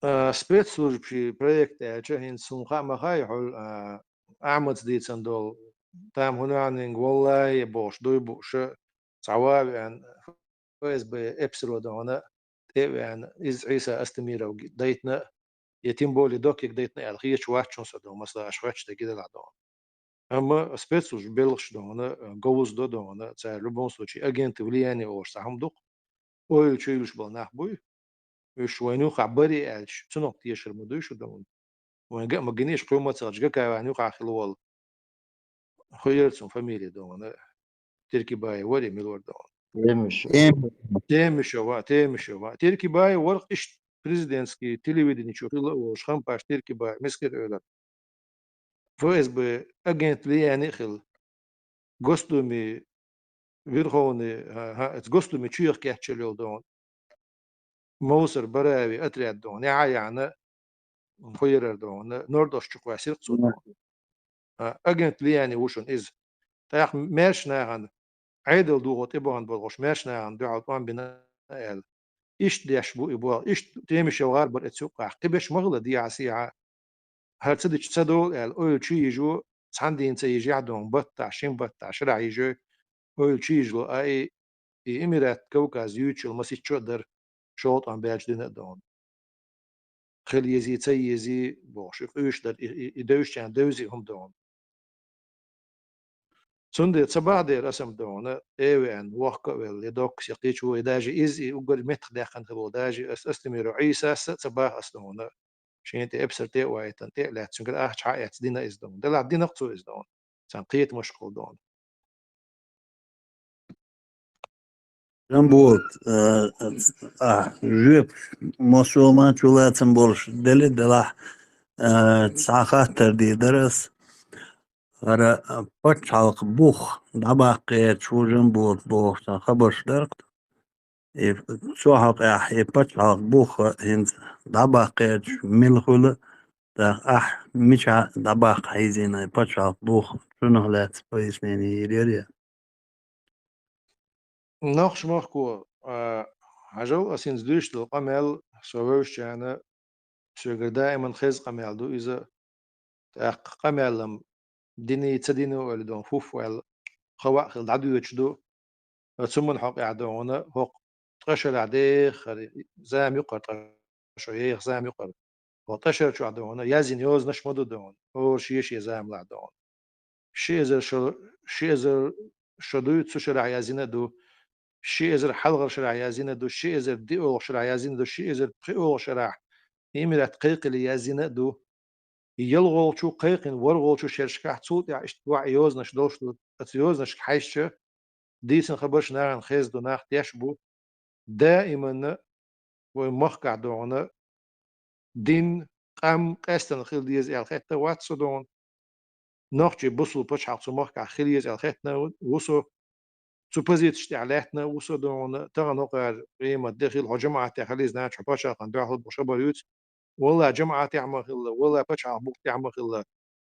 А, спецслужбаши проект аьлча, хӀинца суна хаа ма хаьа хьуна, а, Ахьмада дийцина долу, там хӀунанинг валлахӀи бохуш дуй бууш, цхьа ван а веана, ФСБ эпсаро дона, тӀе а веана, иза Ӏийса Астемировга дайтина, я тем более Доккига дайтина аьлла хеташ вац шуна со дона, масала, аша хоьттуш дерг делахь дона. Амма спецслужба белхаш дона, говза до дона, цара в любом случае агенты влияния олуш цхьа хӀума ду-кх, ойла чу йиллаш болу нах буй. Уьш вайна юххехь барий аьлча, цунах тешар ма дуй шу дона. Вайн ган а ма гинийша, кхуьмма ца хилча, ГК вайн юххехь хила волу. Хьо яра цунна фамилия дона. Теркибаев варий, мила вара дона? Темишев. Тем-, Темишев, а, Темишев, а. Теркибаев вара-кх иштта президентский телевидени чу хилла а волуш, Хампаш Теркибаев, мискира эвлара. ФСБ агент влияния а хилла. Госдуме, Верховный, а, а, Госдуме чуьйах кеччалла йолу дона. Мовсар Барави отряд дона. Яхьа яхьана, хӀу ярар дона. Нордост чу кхоьссира-кх цо дона. А, агент влияния ву шуна иза. ТӀаккха маьрша нахана, Ӏедал духо тӀебахана болу хӀуш маьрша нахана дуьхьал тӀом бина аьлла. Иштта деш бу и болх. Иштта Темишев гӀар бара эцу юккъехь. Кхиберш ма хилла дехьа-сехьа. ХӀара ца дича ца долу аьлла, ойла чу йижо, цхьана дийна ца йижехь дона, баттахь, шин баттахь, шарахь йижой, ойла чу йижло, а и, и Эмират Кавказ юьйцуш йолу маситчо а дара, шолгӀа тӀом баьлча дина а дона. Хила езий, ца езий, бохуш, и къуьйсуш дара, и, и, и девзачарна девзий хӀума дона. Цундела ца бахьа дера аса-м дона, тӀе а веана, вохка а велла, я доккхас, я кхечо, я даже иза, и уггар меттах даьккхина хилла, даже ас, Астемиров Ӏийсас а ца бахьа аса дона. Шена тӀе эпсар тӀе а вайтина, тӀе а лаьцна, цуьнгара ахча хьаэцна дина иза дона. Делахь динарг цо иза дона. Царна кхетамаш кхул дона. Жамбулат, э, а, жоьпаш, мосолман чулацам болуш дели делахь, э, цхьа хаттар дийр дара ас. ХӀара, а, пачхьалкх бух дӀабаккха гӀерташ ву Жамбулат бохуш цхьа хабарш дара-кх. И цу хьокъехь и пачхьалкх бух хӀинца дӀабаккха гӀерташ мила хуьлу, тӀаккха ахь мичахь дӀабаккха хьийзийна и пачхьалкх бух, цунах лаьцна пояснение йийр яра? Нохчмахко, а, хьажал, ас хӀинца дуьйцуш долу къамел со вевзачарна, соьгара даиман хеза къамел ду иза. ТӀаккха къамел-м диний, ца диний ойла дона, фуф аьлла, хаваъ хила дӀадоьдуш ду. Цу ман хьокъехь дона, хӀокху ткъа шарахь дехар, зама юкъара ткъа шо, еха зама юкъара. ХӀокху ткъа шар чохь дона, язйина йозанаш ма ду дона, хӀора шен-шен замалахь дона. Ши эзар шо, ши эзар шо дуй, цу шарахь язйина а ду. Ши эзар хьалхара шарахь язйина а ду, ши эзар диъолгӀа шарахь язйина а ду, ши эзар пхиъолгӀа шарахь Эмират кхайкхилла язйина а ду. ЯлхолгӀачу, кхайкхина ворхӀолгӀачу шерашкахь цул тӀаьхьа иштта ваъ йозанаш долуш ду. Оцу йозанашка хьаьжча, дийцина хабарш нахана хезна ду, нах теш бу. Даиманна вайн махкахь дона дин, къам къаьстина хила деза аьлла хетта вац со дона. Нохчий бусул пачхьалкх цу махкахь хила еза аьлла хеттина ву со. Цу позицеш тӀехь лаьттина ву со дона. Тахана хӀокхара къемат де хила хьо жамаӀатехь хила иза, наха хьо пачхьалкхана дуьхьал бу шабар юьйцу. Валлахь, жамаӀатехь ма хилла, валлахь, пачхьалкх букъ тӀехь ма хилла.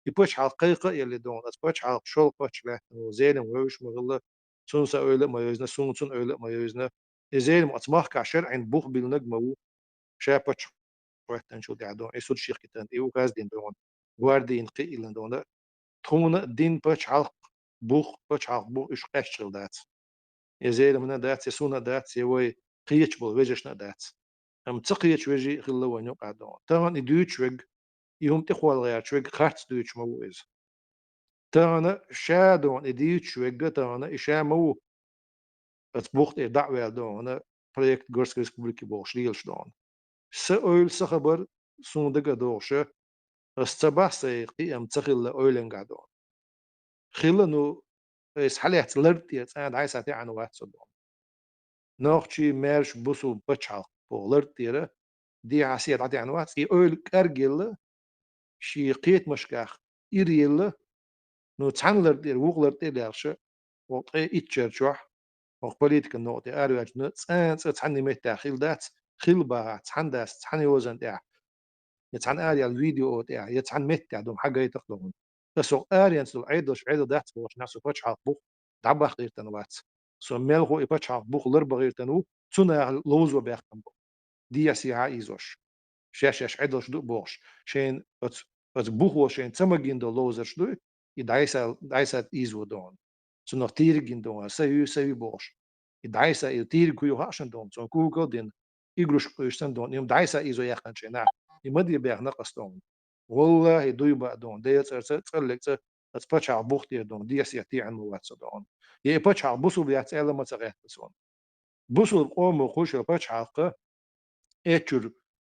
И пачхьалкх кхайкха а елли дона, аса пачхьалкх шолгӀа паччахь лаьттина ву, Зелим вевзаш ма хилла, цунна сан ойла а ма йовзина, суна цунна ойла а ма йовзина. И Зелим оцу махкахь шарӀин бух биллинарг ма ву. Ша паччахь хӀоьттинчул тӀаьхьа дона, и суд шех китан, и указ дина дона, гвардин кхиъна дона. Тхуна а дин, пачхьалкх бух, пачхьалкх бух уьш къаьсташ хила дац. Я Зелимна а дац, я суна а дац, я вай кхеташ болу вежаршна а дац. Амма ца кхеташ вежарий а хилла вайна юкъахь дохана. Тахана и дуьйцуш верг, и хӀума тӀехвала гӀерташ верг харц дуьйцуш ма ву иза. Тахана ша дохана, и дуьйцуш верг а тахана, и ша ма ву, оцу бух тӀера дӀа а ваьлла дохана, проект Горской республики бохуш лелаш дохана. Сан ойла, сан хабар, суна дага а дохуша, ас ца бахь сайн кхиам ца хилла ойлангахь дохана. Хилла, ну, айса хьалаьцна лард тӀера цкъа а дӀасатаьӀна вац со дохана. Нохчий, маьрша, бусулба пачхьалкх боху лард тӀера дехьа-сехьа дӀатаьӀна вац. И ойла кӀаргъелла, шен кхетамашкахь иръелла, ну, цхьана лард тӀера, вукху лард тӀера лаьрхӀаша, вокху ткъе итт шар чохь, вокху политикан новкъа тӀе араваьллачунна цкъа а цхьанна меттехь хилла дац, хилла бахахь, цхьана дац, цхьана йозанна тӀехь, я цхьана араяьлла видео тӀехь, я цхьана меттехь ду-м хьагайта-кх дохана. Аса хӀокху аренца долу Ӏедалш Ӏедал дац бохуш, нах со пачхьалкх бух дӀабаккха гӀиртина вац. Со мелхо и пачхьалкх бух ларба гӀиртина ву, цу наха ловзо баьккхина бу. Дехьа-сехьа а ийзош. Шаьш-шаьш Ӏедалш ду а бохуш, шайна оцу, оцу бухо шайна ца магийна долу ловзарш дуй, и дӀайса, дӀайса ийзо дохана. Цунах тийриг гина дохана, са ю, са ю бохуш. И дӀайса, и тийриг хӀун ю хаьа шуна дохана, цунна кугал а дина, игрушка къуьйсуш санна дохана, и хӀума дӀайса ийзо яьккхина шайн нах. И ма де баьхна-кх ас дохана. ВаллахӀи, дуй баа дохана, Делан цӀарца, цӀаллиг цӀа, аса пачхьалкх бух тӀера дохана, дехьа-сехьа тиъна ма вац со дохана. Я и пачхьалкх бусулба яц аьлла ма ца гӀетта суна. Бусулба къомо кхуьйшал пачхьалкх, эчуьра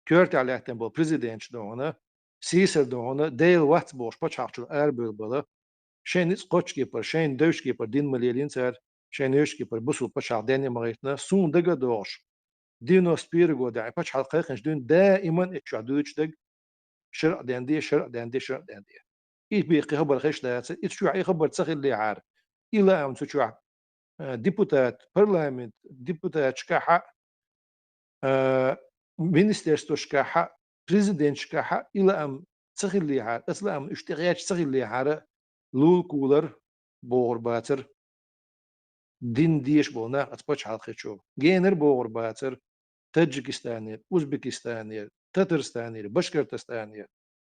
коьртехь лаьттина болу президенташ дохана, сийсара дохана, Дела вац бохуш пачхьалкхчуьра арабевлла бала, шайн ницкъ кхоччу кепара, шайна девзачу кепара дин ма лелийна цара, шайна девзачу кепара бусулба пачхьалкх денна а ма гӀиртина, суна дага а дохуш, девяносто первый годехь и пачхьалкх кхайкхинчу дуьйна даиман эцу чохь дуьйцуш дерг, шарӀ денде, шарӀ денде, шарӀ денде. И бен кхин хабар хезаш дацара, и цу чохь и хабар ца хиллехьара, и лаам цу чохь, э, депутат, парламент депутаташкахь а, э, министерствашкахь а, президенташкахь а и лаам ца хиллехьара, аса лаам уьш тӀехьаьжча ца хиллехьара, лулакулар бохур бацара. Дин деша болу нах оцу пачхьалкхе чу. Генара бохур бацара Таджикистанера, Узбекистанера, Татарстанера, Башкортостанера,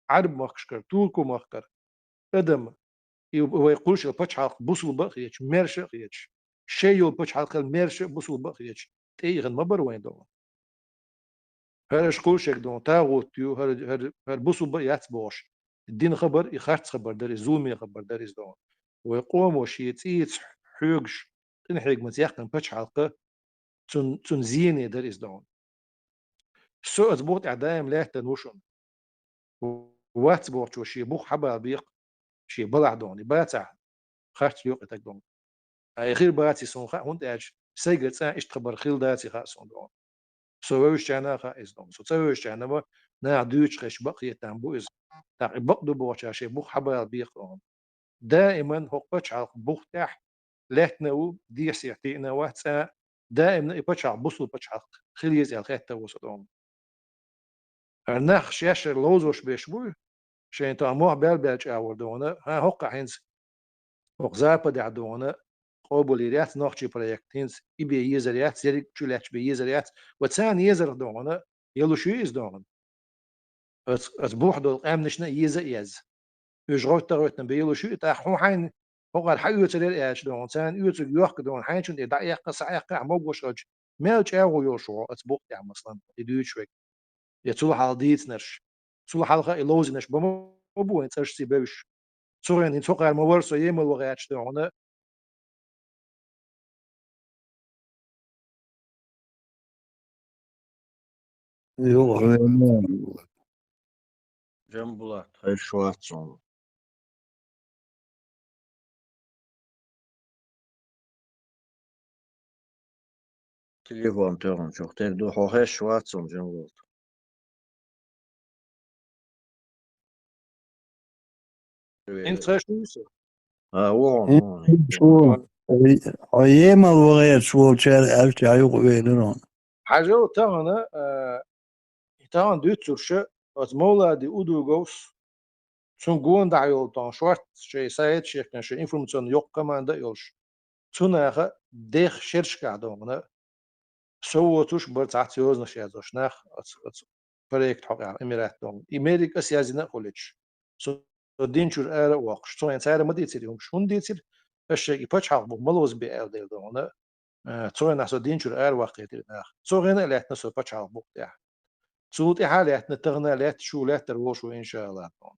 Ӏараб махкашкара, Турку махкара. Адам, и вай кхуьйшал пачхьалкх бусулба а хеташ, маьрша а хеташ, шайн йолу пачхьалкхел маьрша а, бусулба а хеташ, тӀеихина ма бара вайн догӀу. ХӀара аша кхуьйшег доху тагӀут ю, хӀара, хӀара, хӀара бусулба а яц бохуш. Дина хабар, и харц хабар дара, и зуламе хабар дара иза доху. Вай къомо шен цӀийца хьоьгуш, къинхьегамца яьккхина пачхьалкх, цун, цун зене дара иза доху. Со оцу бух тӀехь даим лаьттина ву шуна. Вац бохучо шен бух хьабала бекха, шен балахь доху, и бацахь, харц лоькъу и таг доху. Ткъа и хир баций суна хаьа, хӀунда аьлча сайгара цкъа иштта хабар хилла даций хаьа суна доху. Со вевзачарна а хаьа иза доху. Со ца вевзачарна ма наха дуьйцуш хезча бакъ хетам бу иза. ТӀаккха и бакъ ду бохучара шен бух хьабала бекха доху. Даиман хӀокху пачхьалкх бух тӀехь лаьттина а ву, дехьа-сехьа тиъна а вац цкъа, даимна и пачхьалкх бусулба пачхьалкх хила еза аьлла хетта ву со доху. ХӀара нах шаьшшара ловзош беш буй, шайна тахана мохь баьлла-баьлла чӀагӀвар дохана, хӀан хӀокхахь хӀинца, хӀокху Западехь дохана, къобалйийр яц нохчийн проект, хӀинца и бен езар яц, ерриг чу лаьтташ бен езар яц, ва царна езарх дохана, ялуш ю иза дохана. Оцу, оцу бухь долу къаьмнашна а еза а еза. Уьш гӀовттагӀоьттина бен ялуш ю, тӀаккха хьуна хьайна хӀокхара хьан оьцур яра аьлча дохана, царна оьцург йохка дохана, хьайна чунна тӀе дӀа а эккха, схьа а эккха, ахь могуш хилча, мел чӀагӀо йолуш ву оцу букъ тӀехь, масалан, и дуьйцуш верг. Я цул хьалха дийцинарш. Цул хьалха и ловзинарш бан ма бу вайн цӀаршций бевзаш. Цу гӀена хӀинца хӀокхара ма вара со емал ван гӀерташ дохана. Юха веана. Жамбулат, хезаш вац суна. Телефон тоьхначух тера ду, хьо хезаш вац суна, Жамбулат. ХӀинца хезаш вуй со? А, вон, вон. Хьо емал ван гӀерташ волчара аьлча, юха велира хьуна. Хьажал тахана, а, тахана дуьйцурша, оцу Мовлади Удуговс, цунна гонадахь йолу тахана шортта шайн сайт, шех шайн информационный йоккха команда а йолуш, цу наха дех шерашкахь дохана, со воцуш бара цхьацца йозанаш яздеш нах оцу, оцу проект хьокъехь Эмират дохана. И мерриг ас яздина а хуьлуьйтуш. Со динчуьра ара а воккхуш, цу гӀена цара ма дийцира и хӀумаш. ХӀунда дийцира? Ас шайга и пачхьалкх бух ма ловзабе аьлла дела дохана, э, цу гӀенахь со динчуьра ара ваккхийтира нах. Цу гӀена а лаьттина со пачхьалкх бух тӀехь. Цул тӀаьхьа лаьттина, тахана лаьтта, шу лаьттар волуш ву, иншааллахӀ.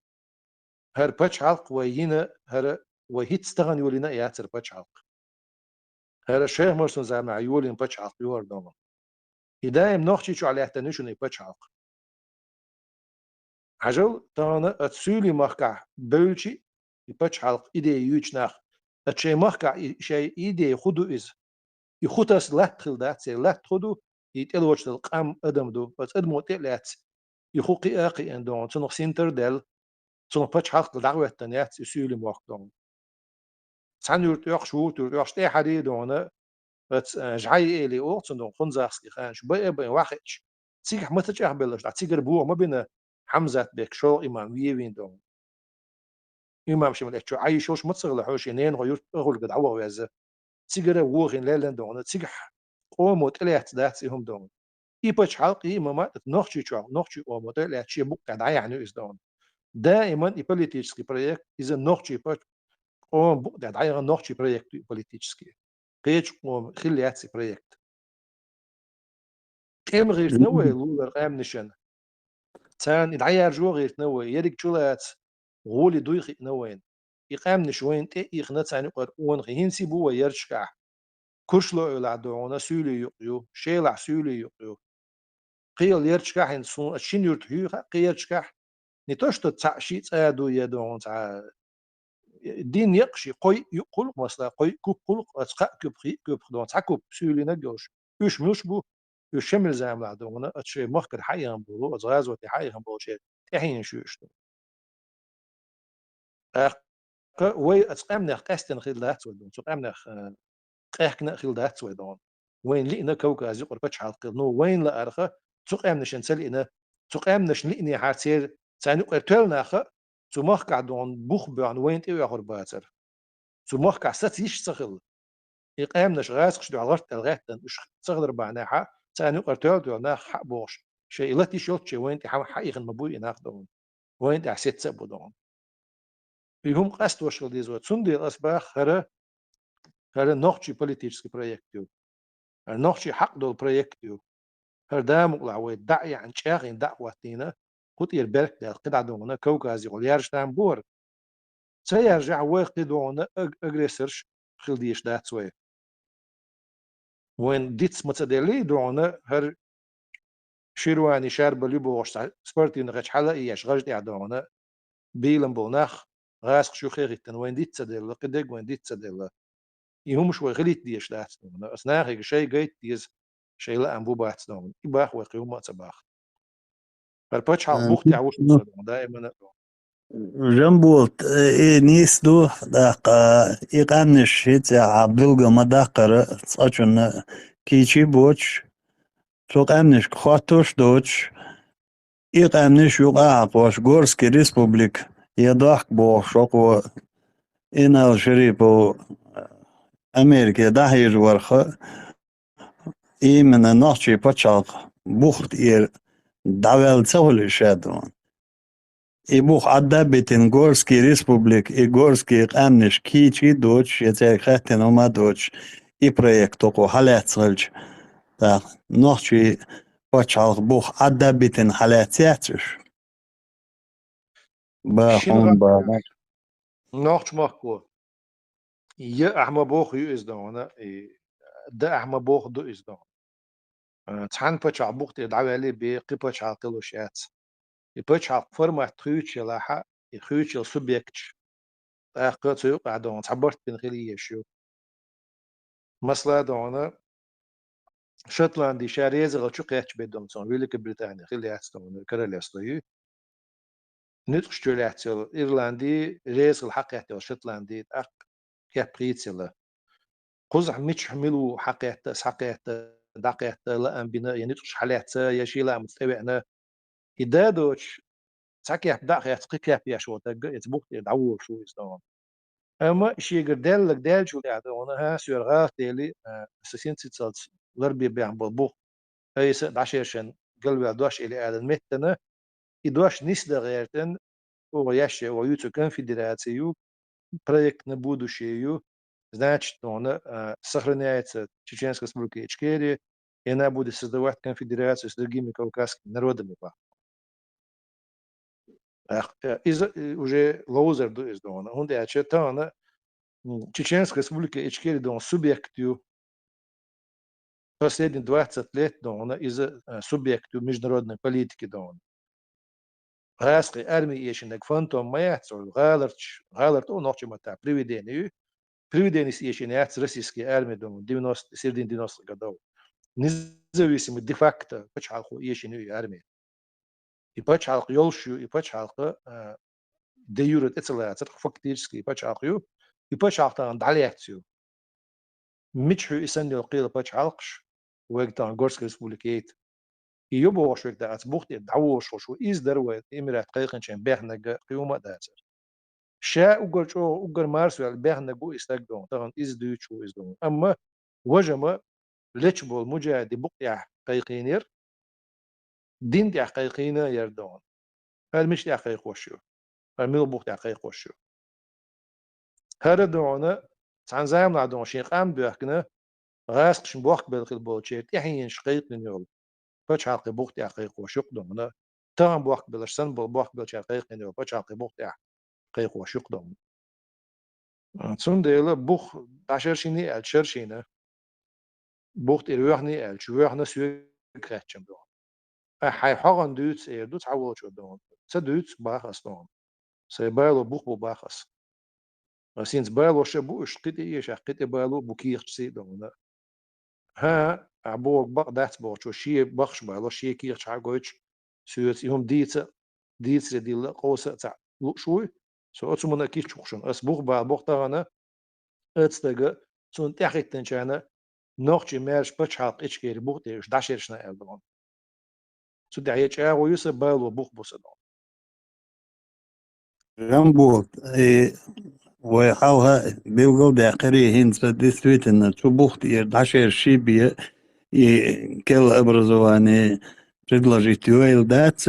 ХӀара пачхьалкх вай йина, хӀара вай хӀинца тахана йолийна а яцара пачхьалкх. ХӀара Шайх Мурсин заманахь йолийна пачхьалкх ю хӀара дона. И даим Нохчийчохь лаьттина ю шуна и пачхьалкх. Хьажал, тахана оцу суьйлийн махкахь бевлчи, и пачхьалкх идея юьйцу нах, оцу шайн махкахь и шайн идея хӀун ду иза? И хӀун таса латта хила дац, церан латта хӀун ду? И тӀелоцуш долу къам адам ду. Оцу адамо тӀе а лаьцна, и хӀун кхиа а кхиъна дона, цунах синтар а даьлла, цунах пачхьалкх дӀахӀоьттина яц и суьйлийн мохк дона. Цхьана юьрта оьхуш, вукху юьрта оьхуш, тӀаьхьарий дона, оцу, а, ЖӀай-Эли оха цунна дона, Хунзахский хан шу бай а бай вахиъча, цигахь маца чӀагӀбелларш, дӀа цигара боху ма бина Хьамзат-бек, шолгӀа имам вевийна дона. Имам Шамил эцчо Ӏайшалш ма ца хилла, хьо шен ненахо юрт а хуьлга дӀаваха веза. Цигара вохийна леллина дона, цигахь къомо тӀелаьцна дац и хӀума дона. И пачхьалкх, и имамат Нохчийчохь, нохчий къомо тӀелаьцна шен букъ тӀехь дӀаяьхьна ю иза дона. Даиман и политический проект, иза нохчий пач-, къоман букъ тӀехь дӀаяхана нохчий проект ю и политический. Кхечу къоман хилла яц и проект. ТӀем гӀиртина вай лулара къаьмнашна. Царна и дӀаяржо гӀиртина вай, ерриг чулаца гӀоле дуй хиъна вайна. И къаьмнаш вайна тӀе а ихна, царна юкъара онахий хӀинца а бу вай ярташкахь. Куршло-Эвлахь дона суьйлийн юкъ ю, Шелахь суьйлийн юкъ ю. Кхин йолу ярташкахь хӀинца суна оцу шина юьрта хьоьху кхин ярташкахь, не то что цхьаъ шиъ цӀа а ду я дона цхьа дин якъ ши, кхой юкъ хуьлу-кх масала, кхой куп хуьлу-кх, оцу кхаа куьпах, йиъ куьпах дона цхьа куп суьйлийнарг йолуш. Уьш муьлш бу? Уьш Шамил заманахь дона, оцу шайн махкара хьаихна болу, оцу гӀазоте хьаихна болу шайн тӀаьхьенаш ю уьш дона. ТӀаккха вай оцу къаьмнех къаьстина хилла дац вай дона, цу къаьмнех, а, къаьхкина а хилла дац вай дона. Вайна лиъна Кавказ юкъара пачхьалкх хилла. Ну, вайна лаарх, цу къаьмнашна ца лиъна, цу къаьмнашна лиънехьара церан, царна юкъара тоьлла нах а цу махкахь дона бух боьхна вайна тӀеоьхур бацара. Цу махкахь саца йиш ца хилла. И къаьмнаш гӀазкхашна дуьхьал гӀарт аьлла гӀаьттина, уьш ца хилар бахьанехь, царна юкъара тоьлла-тоьлла нах хьа а бохуш, шайн и латиш йолчче вайна тӀе хьа-, хьаихна ма бу и нах дона. Вайна тӀехь сецца а бу дона. И хӀума къасталуш хила деза вай. Цундела ас боху, хӀара, хӀара нохчийн политический проект ю. ХӀара нохчийн хьакъ долу проект ю. ХӀара да мукъалахь вай дӀа а яьхьна, чӀагӀйина дӀа а хӀоттийна, кху тӀера бехк даьлла кхидӀа дона, Кавказехула яржа там бу хӀара. Ца яржахь, вай кхидӀа дона аг-, агрессорш хила дезаш дац вай. Вайн диц ма ца деллий дона, хӀара Ширвани, Шарбали бохуш цхьа спортивни кхечу хьала а еш, гӀаж тӀехь дона, бийлам болу нах, гӀазкхаш юххе а хӀиттина, вайн диц ца делла, кхидерг вайн диц ца делла. И хӀумаш вай хилийта дезаш дац дона. Ас нахега шай гайта деза, шай лаам бу бац дона. И бах вай кхин хӀума а ца бах. ХӀара пачхьалкх Э, бух тӀехь ву шу ну, ца дона, даимана а дона. Жамбулат, э, и нийса ду, даккха, и къаьмнаш хӀинца а билгал ма даккхара, цкъачунна кийча а боцуш, цу къаьмнашка хоттуш а доцуш, и къаьмнаш юкъа а хьакхош, Горский республика, я дохк бохуш, хӀокхо Инал Шарипов Америке дӀахьежа варх, именно нохчийн пачхьалкх бух тӀера дӀаваьлла ца хуьлу ша дона. И бух Ӏадда а битина, Горский республика, и Горский къаьмнаш кийча а доцуш, я цаьрга хаьттина хӀума а доцуш, и проект хӀокхо хьалаьцна хилча, тӀаккха нохчийн пачхьалкх бух Ӏадда а битина хьалаьцна яц уьш? Ба Шин хьуна гӀа-, бахьа. Нохчмахко. Я ахьа ма боху ю иза дона, и да ахьа ма боху ду иза дона. Э, цхьана пачхьалкх бух тӀера дӀаваьллий бен, кхин пачхьалкх хилуш яц. И пачхьалкх формат хуьйцуш елахь а, и хуьйцуш йолу субъекташ, тӀаккха цу юкъахь дона цхьа барт бина хила езаш ю. Масала дона, Шотланди ша реза хилча кхетча бен дона цунна, Великобритания хила яц дона, королевство ю. Нуьцкъаш чу лаьцна йолу Ирланди реза хила хьакхетта йолу Шотланди тӀаккха кеп хийцаелла. Кхузахь мичахь мила ву хьакхетта, ас хьакхетта, дӀакхетта, лаам бина, я нуьцкъаш хьалаьцна, я шен лаамца тӀевеана. И да доцуш, цхьа кеп дӀа а хецна, кхин кеп еш волу тагга, эца бух тӀера дӀаволуш ву иза дона. Амма шегара даьлларг даьллачул тӀаьхьа дона, хӀа, соьра гӀалат дели, а, сан синцицалц ларбе бехна болу бух, айса а дӀашершан галваьлла дош эли алан меттана, и дош нисдан гӀертан, оха еш я, оха юьйцу конфедераци ю, проект на будущее ю, значит, дона, а, сохраняется Чеченская Республика Ичкерия, И она будет создавать конфедерацию с другими кавказскими народами, бах. Ах, э, иза, э, уже ловзар ду иза дона. ХӀунда аьлча тахана, м, Чеченская Республика Ичкерия дона субъект ю. Последние двадцать лет дона иза, э, субъект ю международной политики дона. ГӀаскхи арми эшинаг фантом ма яц, гӀаларч, гӀаларт о нохчи мата привидение ю. Привиденис эшина яц российский арми дона девяносто, середине девяностых годов. Независимый де-факто пачхьалкхо эшина ю и арми. И пачхьалкх йолуш ю, и пачхьалкх, а, де юре тӀе ца лацар, фактически и пачхьалкх ю, и пачхьалкх тахана дӀалаьцна ю. Мича хьу и санна йолу кхела пачхьалкхаш, вайга тахана Горская республика яйта. И йо бохуш вайга тахана аца бух тӀера дӀаволуш хӀуш ву, иза дара вай Эмират кхайкхинчийн бехнага кхиума а дацара. Ша уггар чӀогӀа, уггар марсаваьлла бехнаг ву и стаг дона, тахана иза дуьйцуш ву иза дона. Амма важа ма лечу болу муджахиди букъ тӀехь кхайкхийнера, дин тӀехь кхайкхийна яра дона. ХӀара мича тӀехь кхайкхош ю? ХӀара мила бух тӀехь кхайкхош ю? ХӀара дона, цхьана заманахь дона шен къам боьхкина, гӀаскхашна бохк белла хила болчеран тӀаьхьенаш кхайкхина йолу пачхьалкхе бух тӀехь кхайкхош ю-кх дона. Тахана бохк белларш санна болу бохк беллачара кхайкхина йолу пачхьалкхе бух тӀехь кхайкхош ю-кх дона. А, цундела бух дӀашершийна аьлча шершийна, бух тӀера воьхний аьлча, воьхна соьга хаьттича дона. Ахь хьайн хьогӀан дуьйцу эр ду цхьаволчо дона. Ца дуьйцу бах ас дона. Сайн бало бух бу бах ас. Ас хӀинца балош а бу уьш, кхин тӀе эшахь, кхин тӀе бало а бу кехаташ сий дона. ХӀан, ахь бохург бакъ дац бохучо шен бахаш бало, шен кехаташ хьа а гойтуш, соьца и хӀума дийца, дийцаре дилла, къовса а ца лууш вуй, со оцу мана кийча хӀокхушна. Ас бух бала боху тахана, оцу стага, цунна тӀаьхьахӀиттинчарна, нохчий маьрша пачхьалкх Ичкери бух тӀе уьш дӀашершна аьлла дона. Цу тӀехь я чӀагӀо ю сан, бало бух бу сан дона. Жамбул, и вай хьалха билгал а даьккхира, и хӀинца действительно цу бух тӀера дӀашерший бен, и керла образование предложить йойла дац,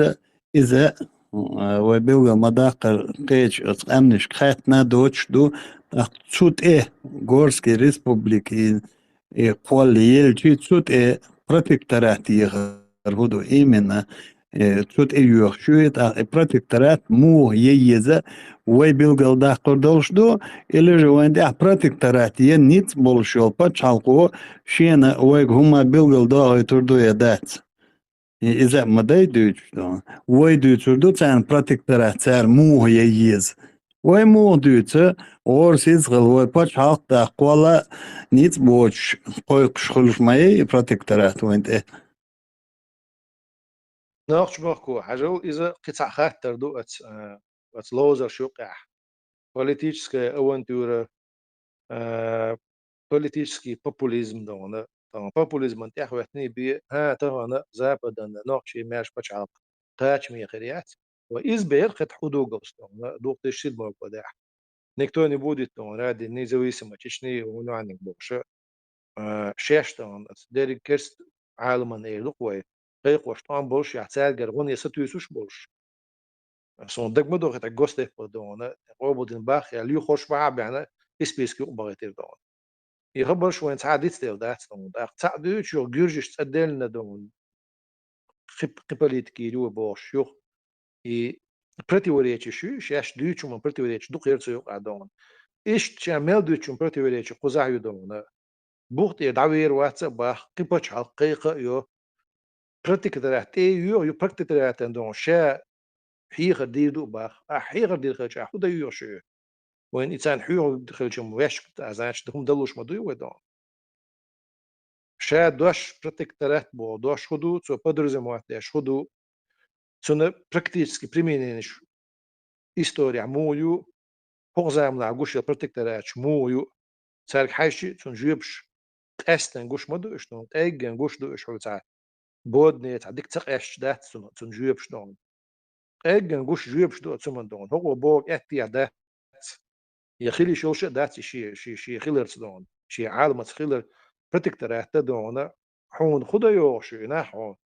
иза, а, вай билгал ма даккхара кхечу оцу къаьмнашка хаьттина доцуш ду, тӀаккха цу тӀе Горский республика и, и кхолла елчий, цу тӀе протекторат ехар хӀун ду именно, э, цу тӀе йоьхуш ю, тӀаккха и протекторат муха ян еза, вай билгал даккхар долуш ду, или же вайн тӀехь протекторат ян ницкъ болуш йолу пачхьалкхо шена вайга хӀума билгал дохуьйтур ду я дац? И иза а ма дай дуьйцуш ду. Вай дуьйцур ду царна протекторат, цара муха ян еза. Вай муха дуьйцу, гӀорасиз а хила, вай пачхьалкх а даккха, кхолла а ницкъ боцуш кхойкхуш хуьлуш ма яй и протекторат вайн тӀе. Нохчмахко, хьажал, иза кхин цхьа хаттар ду аца, а, аца ловзарш юкъехь. Политическая авантюра, а, политический популизм дона. Тахана популизман тӀехӀоьттиний бен, хӀа, тахана Западан нохчий маьрша пачхьалкх кхачаме хир яц. Ва иза бер кхетахь удугалс дона, две тысячи седьмой годехь. Никто не будет дона ради независимой Чечни, унуаниг бохуша. А, шаьш тахана, дерриг керст Ӏаламан эр ду-кх вай, кхайкхош тӀом болуш, я цаьргара гӀо а сатуьйсуш болуш. Суна дага ма доху тӀаккха Госдепа дона, къобалдина бах, я луьйхуш бахьа а баьхна, и списка юкъа бахийтира дона. И хабарш вайн цхьа а дицделла дац дона. ТӀаккха цхьаъ дуьйцу юха гуьржаш цӀа деллина дона. Кхин, кхин политика йийр ю бохуш юха. И противоречиш ю, шаьш дуьйцучун противоречиш дукха яра цу юкъа дона. Иштта ша мел дуьйцучун противоречи кхузахь ю дона. Бух тӀера дӀавер вац а бах, кхин пачхьалкх кхайкха а йо. Протекторат тӀе а йоьху, ю протекторатан дона ша хьехар дийр ду а бах. Ахь хьехар дийр хилча, ахь хӀун дан йоьхуш ю? Вайна и царна хьоьхур хилча-м ваьшка, а, значит, хӀума далуш ма дуй вай дона. Ша дош протекторат боху дош хӀун ду, цо подразумевать деш хӀун ду, цуьнан практически применениш историяхь муха ю, хӀокху заманахь гуш йолу протектораташ муха ю, цаьрга хьаьжча а цуьнан жоьпаш къаьсттина гуш ма ду уьш, тхуна къеггина гуш ду уьш, хьуна цхьа бодане цхьа дика ца къаьсташ дац цуьнан, цуьнан жоьпаш дона. Къеггина гуш жоьпаш ду оцу хӀуманна дона. ХӀокхо бохург аьттехьа дац. Я хила йиш йолуш а дац и шен, шен, шен хиларца дона, шен Ӏаламаца хилар, протекторат дан дона, хьуна хӀун дан йогӀуш ю и нах хьо?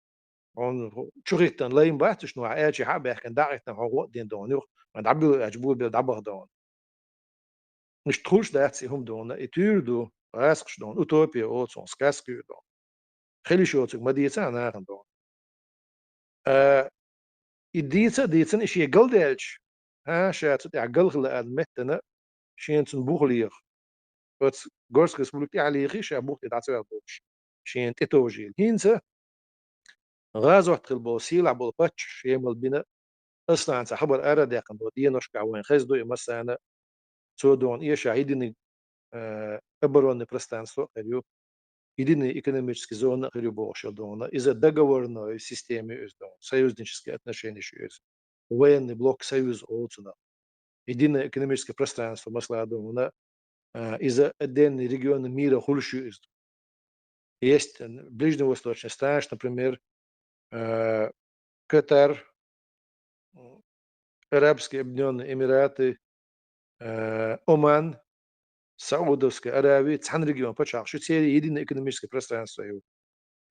Хьуна чу хӀиттина лайна бац уьш, ну, хьан аьлча хьа а баьхкина, дӀа а хӀиттина, хьо гӀо а дина дона юха, ма дӀабуьллу аьлча, бу бел дӀабаха дона. Иштта хуьлуш дац и хӀума дона, и туьйра ду, гӀаскхаш дона, утопия олу цунах, сказка ю дона. хила йиш йоцург ма дийца а нахана догӀу. А, и дийца а дийцина, и шен галдаьлча, хӀа, ша цу тӀехь гал хилла аьлла меттана, шена цунна бух леха. Оцу Горская республика тӀехь лехий, ша бух тӀе дӀа ца ваьлла бохуш, шена тӀетовжийла. ХӀинца гӀазот хилла болу, сийлахь болу паччахь шен мел бина, Асланца хабар арадаьккхина долу деношкахь вайн хезна ду и массарна, цо догӀу эшахь единый, э, оборонный пространство а хир ю, единый экономический зона а хир ю бохуш йолу догӀу. Иза договорной система ю иза догӀу, союзнические отношения ю иза. Военный блок союз олу цунах. Единое экономическое пространство, масала догӀу, э, иза отдельный регионы мира хуьлуш ю иза. Есть, э, ближневосточный страны, например, э, Катар, м, Арабские Объединённые Эмираты, э, Оман, Саудовская Аравия, цхьана регион пачхьалкхаш ю, церан единое экономическое пространство ю.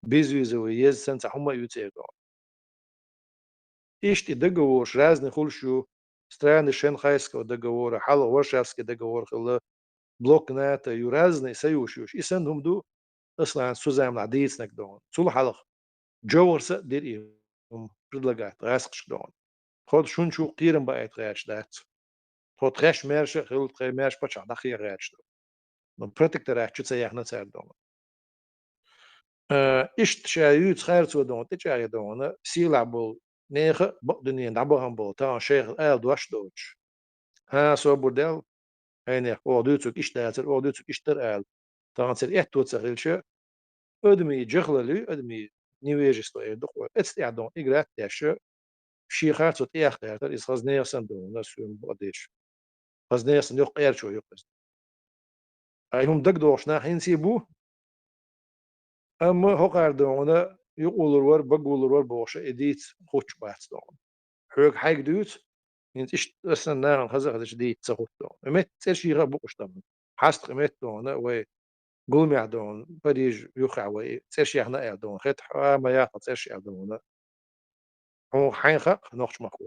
Безвизовый, еза санна цхьа хӀума а ю церан. Иштта и договораш разный хуьлуш ю, страны Шанхайского договора, хьалха Варшавский договор хилла, блок НАТО ю, разный союзаш ю. И санна хӀума ду, Асланца цу заманахь дийцинарг догӀу. Цул хьалха Джовхарца а дира и хӀума предлагать гӀазкхашка догӀу. Тхо шуна чу кхерам баийта гӀерташ дац. Тхо тхаьш маьрша а хилла, тхайн маьрша пачхьалкх дӀахеха гӀерташ ду. Ну, протекторат чу ца яьхна цара догӀу. Э, иштта ша юьйцу харцо догӀу, тӀечӀагӀе догӀу, сийлахь болу, нехан а бакъдуьненан дӀабахана болу, тахана шайх ала дош а доцуш. ХӀан, собар дел, хьенех, оха дуьйцург иштта дацара, оха дуьйцург иштта дара ала. Тахана церан аьтто ца хилча, адамийн жахлал ю, адамийн невежество эр ду-кх вай. Эцу тӀехь догӀу играть а деш, шен харцо тӀеэха гӀертара, иза хаза нехан санна догӀу, суна бакъдеш. Хаза нехан санна йоккха аьрчо ю-кх иза. Ай хӀума дагадогӀуш нах хӀинца а бу, амма хӀокхара догӀу, юкъалур вара, багалур вара бохуш, и дийца хуттуш бац догӀу. Хьоьга хьайга дуьйцу, хӀинца иштта аса нахана хаза а хезча дийца ца хӀутту. Метта цӀерш йийха а бу уьш тахана. ХьастагӀа метта догӀу, вай гуламехь догӀу, Париж юххехь вай цӀерш яьхна аьлла догӀу, хета хьо а ма яххал цӀерш аьлла догӀу. Хьуна хьайна хаьа, нохчмахко.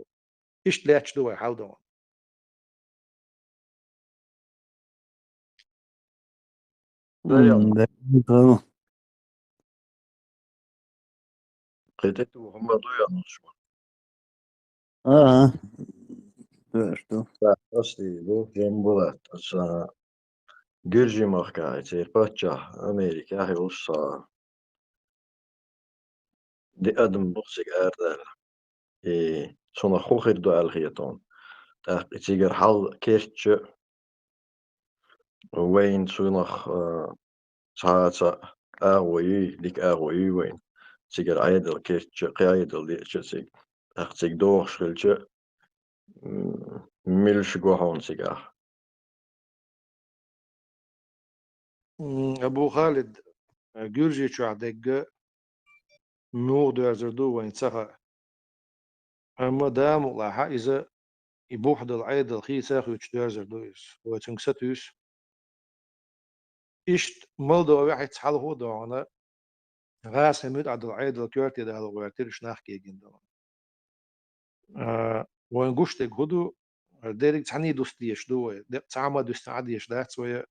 Иштта лаьтташ ду вай хьал догӀу. М, да, да. Кхин тӀе тухур ма ду, я нохчмахко. А, а. Веш ду. Так, прости, ду, Джамбулат, аса Гуьржийн махкахь, церан паччахь Америкехь йолуш схьа. Де адам бу цига арадаьлла. И цунах хӀун хир ду аьлла хета хьуна. ТӀаккха и цигара хьал кертча, вайна цунах, а, цхьа а цхьа агӀо юй, дика агӀо юй вайна. Цигара Ӏедал кертча, кхин Ӏедал деъча цига. ТӀаккха цига догӀуш хилча, м, милаш го хьуна цигахь. М, Абу Халид, э, Гуьржийчохь дерг муха доьрзур ду вайна ца хаьа. Амма Дала мукъалахь иза и бух долу Ӏедал хийца а хуьйцуш доьрзур ду иза. Вай цуьнга сатуьйсу. Иштта Молдовехь хӀинца хьалха а догӀу, гӀазкхийн муьтӀахь долу Ӏедал коьрте дала гӀоьртира уьш нах кегийна догӀу. А, вайн гуш дерг хӀун ду, дерриг цхьаьний дуста дезаш ду вай, декъ цхьа а ма дуьсна Ӏа дезаш дац вай,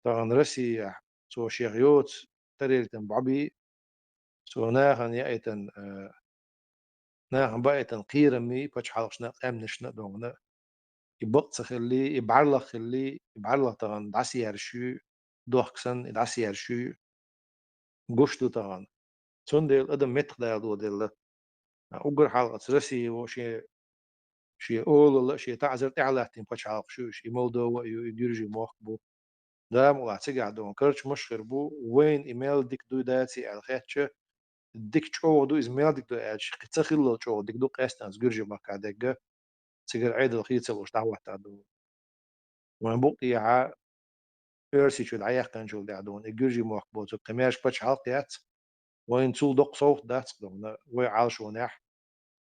тахана Россияхь цо шех йоцу тарель тӀе бӀобий, цо нахана яийтина, а, нахана баийтина кхераммий пачхьалкхашна а, къаьмнашна а догӀу. И бакъ ца хиллий, и бӀаьрлагӀа хиллий, и бӀаьрлагӀа тахана дӀасаерш ю, дохка санна, и дӀасаерш ю, гуш ду тахана. Цундела адам меттахдала доладелла. А уггар хьалха оцу Россия ву шен, шен олалла а, шен таӀзар а тӀехь латтийна пачхьалкхаш ю уьш, и Молдова а ю, и Гуьржийн мохк бу. Дала мукъалахь цигахь догӀу карчамаш а хир бу, вайна и мел дика дуй даций аьлла хетча, дика чӀогӀа ду, иза мел дика ду аьлча, кхин ца хиллал чӀогӀа дика ду къаьстина оцу Гуьржийн махкахь дерг, цигара Ӏедал хийца луш дӀахӀоттаду. Вайн букъ тӀехьа Оьрсийчу дӀаяьккхинчул тӀаьхьа дуна, и Гуьржийн мохк боцург кхин маьрша пачхьалкх яц, вайна цул доккха совгӀат дац дуна, вай Ӏалашонехь,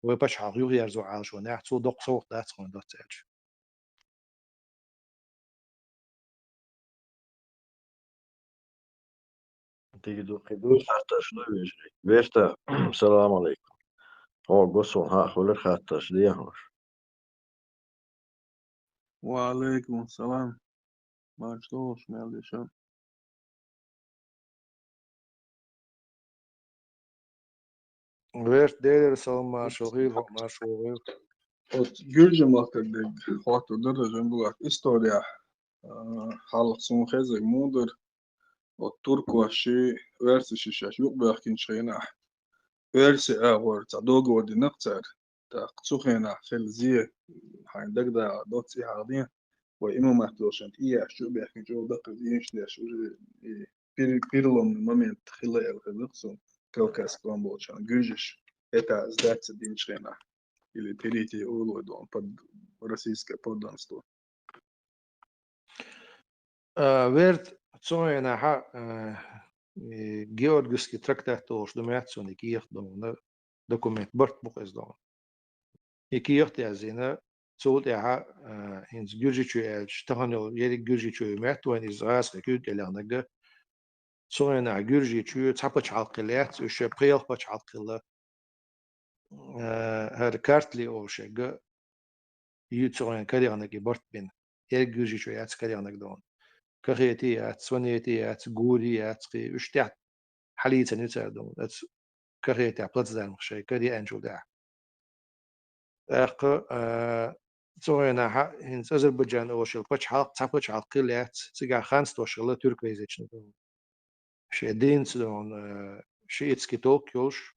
вай пачхьалкх юхаерзо Ӏалашонехь, цул доккха совгӀат дац вайна доцца аьлча. Дика ду, кхин ду хаттарш ду вежарий? Верта, салам алейкум. Хьо гусул хьа а хуьлура хаттарш дехьуш. Ва алейкум салам. Марш долуш, мел дешам. Верт Делера салам-маршо хуьлда, маршо хуьлда. Оцу гуьржийн махкара дерг хӀотто дара Жамбулат историяхь, а, хьалха суна хезарг мудар, оцу туркоши, оьрсаши шаьш юкъабоьхкинчу хенахь, оьрсийн агӀор цхьа договор динарг цара, тӀаккха цу хенахь хилла зе, хьайна дагадогӀу доцца и хьахдина, вай имамат долчунна тӀеэцча а бехкинчу даккхий зенаш деш уже и пер-, переломный момент хилла аьлла хезира суна, Кавказская область, гуьржаш, это сдаться динчу хенахь, или перейти олу вай догӀу под российское подданство. А, Верт, цу хенахь, а, и Георгиевский трактат олуш ду моьтту суна и кехат догӀу, документ, барт бу-кх иза догӀу. И кехат яздина, цул тӀаьхьа, а, хӀинца Гуьржийчоь аьлча, тахана йолу ерриг Гуьржийчоь моьтту вайна иза гӀазкхийн куьйга кӀел яхнарг. Цу хенахь Гуьржийчоь цхьа пачхьалкх хилла яц, уьш шайн пхи-ялх пачхьалкх хилла. Э, хӀара Картли олуш ерг ю цу хенахь карайахнарг и барт бина. Ерриг Гуьржийчоь яц карайахнарг догӀу. Кахети яц, Сванети яц, Гури яц, кхин уьш тӀехь хьалийцина ю цара догӀу. Оцу Кахетехь плацдармах шайн карайеанчул тӀаьхьа. ТӀаккха, а, цу хенахь хӀинца Азербайджан олуш йолу пачхьалкх, цхьа пачхьалкх хилла яц, цигахь ханцдош хилла тюркоязычный догӀу. Шайн динца догӀу, а, шиитский толк йолуш,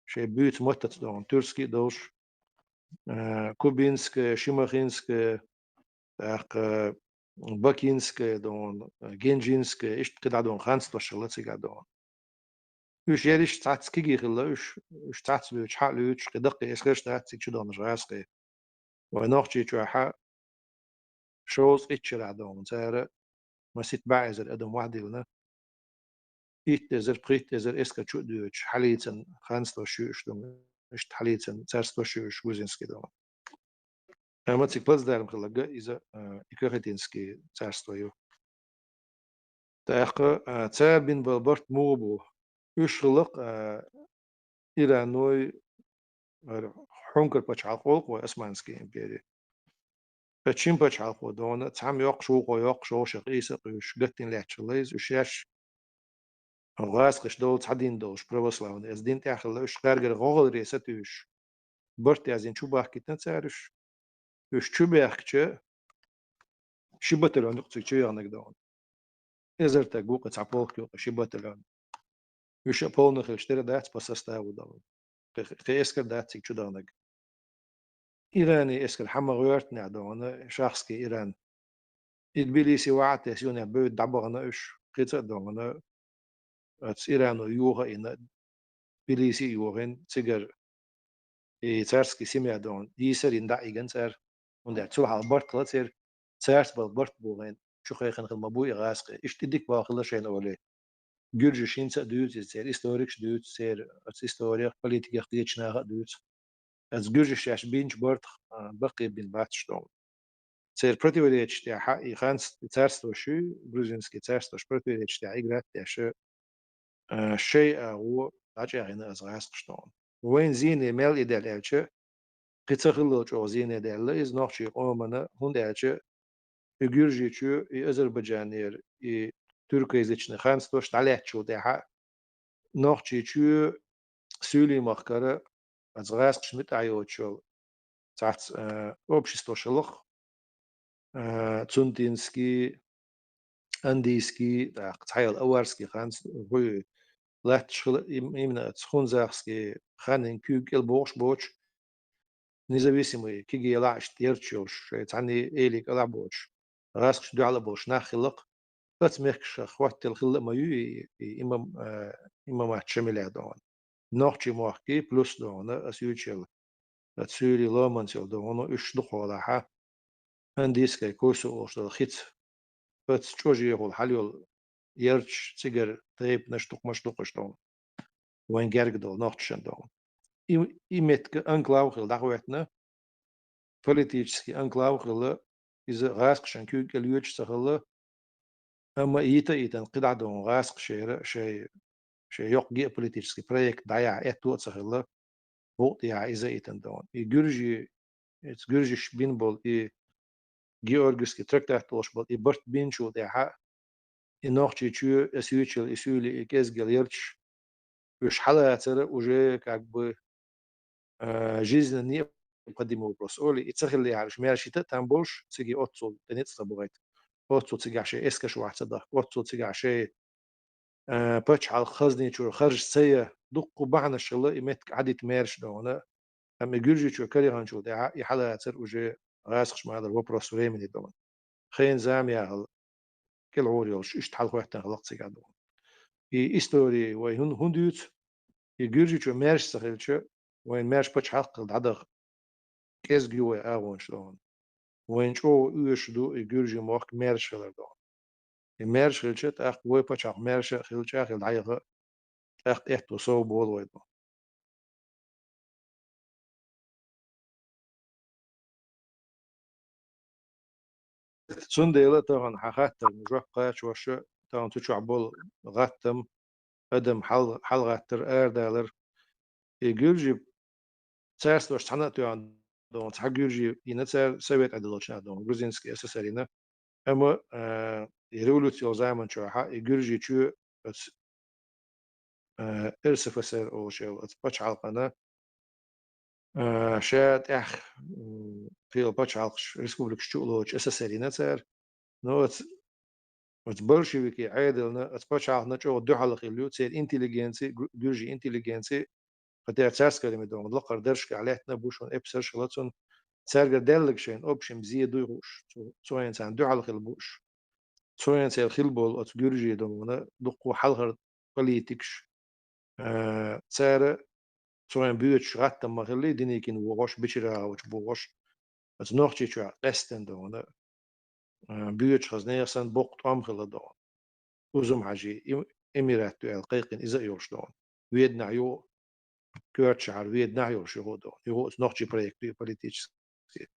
шайн буьйцу маттаца догӀу, тюркский а долуш, а, кубинская, шимахинская, тӀаккха бакинская догӀу, генджинская, иштта кхидӀа догӀу ханцдош хилла цигахь догӀу. Уьш ерриш цхьацца кегий хилла, уьш, уьш цхьацца луьйчу, хьа а луьйчуш, кхин даккхий эскарш дац цига чу догӀуш гӀазкхи. Вайн Нохчийчохь шовзткъа итт шарахь догӀу цара масийтта бӀе эзар адам вахдиллина. Итт эзар, пхийтта эзар эскар чу а доьдуш, хьалийцина ханцдош ю уьш догӀу, иштта хьалийцина царство ю уьш, грузинский догӀу. Амма цига плацдарм хилларг иза, а, и Кахетинский царство ю. ТӀаккха, а, цара бина болу барт муха бу? Уьш хилла-кх, а, Ираной, хӀара хьуьнкара пачхьалкх олу-кх вай, Османский импери. Оцу шина пачхьалкхо догӀу, цхьамма йоккхуш, вукхо йоккхуш, вовшах къийса а къуьйсуш, гатдина лаьтташ хилла иза, уьш шаьш гӀазкхаш долу цхьа дин долуш, православный, оцу дин тӀехь хилла, уьш кхаьргара гӀогӀалре сатуьйсуш, барт яздина чу бахкийтина цара уьш. Уьш чу баьхкича, ши батальон ю-кх цига чу яхнарг догӀу. Эзар стаг ву-кх, цхьа полк ю-кх, ши батальон. Уьш а полный хилча, тера дац по составу догӀу. Кхин, кхин эскар дац цига чу дахнарг. Ирани эскар хьан ма гӀоьртинехь догӀу, шахский Иран. И Тбилиси вахьа а тесна, юнехь бевдда дӀабахана уьш, кхин цӀа а догӀу, оцу Ирано йоха а йина, Тбилиси а йохийна, цигара и царский семья догӀу, йийсар йина дӀа а йигна цара. ХӀунда аьлча цул хьалха барт хилла церан, цаьрца болу барт бохийна, чу кхайкхина хилла ма бу и гӀазкхи. Иштта и дика боху хилла шайна олий. Гуьржаша хӀинца а дуьйцу иза, церан историкаша дуьйцу, церан оцу историх, политикех кхечу наха а дуьйцу. Оцу гуьржаша шаьш бинчу бартах, а, баккхий бина бац уьш догӀу. Церан противоречаш тӀехь и ханц-, и царствош, грузинский царствош противоречаш тӀехь играть а деш, а, шайн агӀо дӀачӀагӀйина оцу гӀазкхаша догӀу. Вайна зене мел и даьлла аьлча, кхин ца хиллал чӀогӀа зене даьлла иза нохчийн къомана, хӀунда аьлча и Гуьржийчоь, и Азербайджанера, и тюркоязычный ханцдош дӀалаьцначул тӀаьхьа Нохчийчоь суьйлий махкара оцу гӀазкхаша муьтӀахь йоцуш йолу цхьацца, э, обществош хилла-кх, э, цунтинский, андийский, тӀаккха цхьайолу аварский ханц-, хӀуй латташ хилла, им-, именно оцу хунзахский ханийн куьйга кӀел богӀуш боцуш, независимый кегий елахь а иштта ярташ йолуш, шайн цхьаьний эли кӀелахь а боцуш, гӀазкхашна дуьхьал а болуш нах хилла-кх. Оцу мехкашкахь хӀоттаелла хилла а ма ю и, и имам-, э, имамат Шамилехь догӀу. Нохчийн мохкий плюс догӀу, ас юьйцуш йолу, оцу суьйлий ломанца йолу догӀу, уьш дукхахьолахь, андийский Койсу олуш долу хица, оцу чӀожехула хьала йолу ярташ, цигара тайпанаш, тукхамаш ду-кх уьш догӀу. Вайн герга долу нохчашна догӀу. И, и меттиг анклав хилла дӀахӀоьттина, политический анклав хилла, иза гӀазкхашна куьйга кӀел йоьдуш ца хилла, амма йита а йитина кхидӀа а догӀу гӀазкхашера шайн, шайн йоккха геополитический проект дӀаяхьа аьтто а ца хилла, букъ тӀехьа иза а йитина догӀу. И гуьржий, эца гуьржаша бина болу и Георгиевский трактат олуш болу и барт бинчул тӀаьхьа, и Нохчийчоь, ас юьйцуш йолу и суьйлий, и кӀезиггал ярташ, уьш хьалацара уже как бы, а, жизненно необходимый вопрос олий, и ца хилла яхьараш маьрша йита а там болуш, цига оццул тӀе ницкъ ца бахийта. Оццул цигахь шайн эскарш вахь ца дахка, оццул цигахь шайн, а, пачхьалкхан хазни чуьра харжаш ца я, дуккха бахьанаш хилла и меттиг Ӏадита маьрша догӀана. Амма и Гуьржийчоь караханчул тӀаьхьа и хьалацар уже гӀазкхаша ма аллара вопрос времени догӀана. Хенан зама яхала кӀелхьора йолуш, иштта хьалахӀоьттина хилла-кх цигахь догӀана. И истори вай хӀун-, хӀунда юьйцу? И Гуьржийчоь маьрша ца хилча, вайна маьрша пачхьалкх хилла дӀадаха кӀезиг ю вай агӀонаш догӀана. Вайна чӀогӀа оьшуш ду и Гуьржийн мохк маьрша хилар догӀана. И маьрша хилча, тӀаккха вай пачхьалкх маьрша а хилча а хилла дӀаяха, тӀаккха аьтто сов болу вай догӀана. Цундела тахана хьан хаттарна жоп кхачош, тахана цу чохь болу гӀаттам, адам хьал-, хьалагӀаттар, арадалар. И гуьржи царстваш цхьаьна а тоьхна догӀу, цхьа гуьржи йина цара, Совет Ӏедалчу наха догӀу, Грузинский ССР йина. Амма, а, и революци йолу заман чохь и Гуьржийчоь оцу, а, РСФСР олуш йолу оцу пачхьалкхана, а, ша тӀехь, м, кхин пачхьалкхаш, республикаш чу а лоцуш ССР йина цара. Но оцу, оцу большевикийн Ӏедална, оцу пачхьалкхана чӀогӀа дуьхьал хилла ю церан интеллигенци, гу-, гуьржийн интеллигенци, хотя царскойн времен догӀу лакхара даржашкахь лаьттина а бу шуна, эпсарш а хилла цунна, цаьргара даьлларг шайна общем зе дуй хууш, цу, цу хенахь царна дуьхьал хилла бууш. Цу хенахь церан хилла болу оцу гуьржийн догӀуна дуккха хьалхара политикаш, а, цара цу хенахь боьдуш гӀаттам ма хиллий, Деникин вогӀуш, Бочерагов вогӀуш, оцу Нохчийчохь къаьстина догӀуна, а, боьдуш хаза нехан санна боккха тӀом хилла догӀуна. Узум-Хьаьжин эм-, эмират ду аьлла кхайкхина иза а йолуш догӀуна. Веданахь юха, коьртачу шахьара Веданахь йолуш юха а догӀуна. Юха а оцу нохчийн проект ю политический.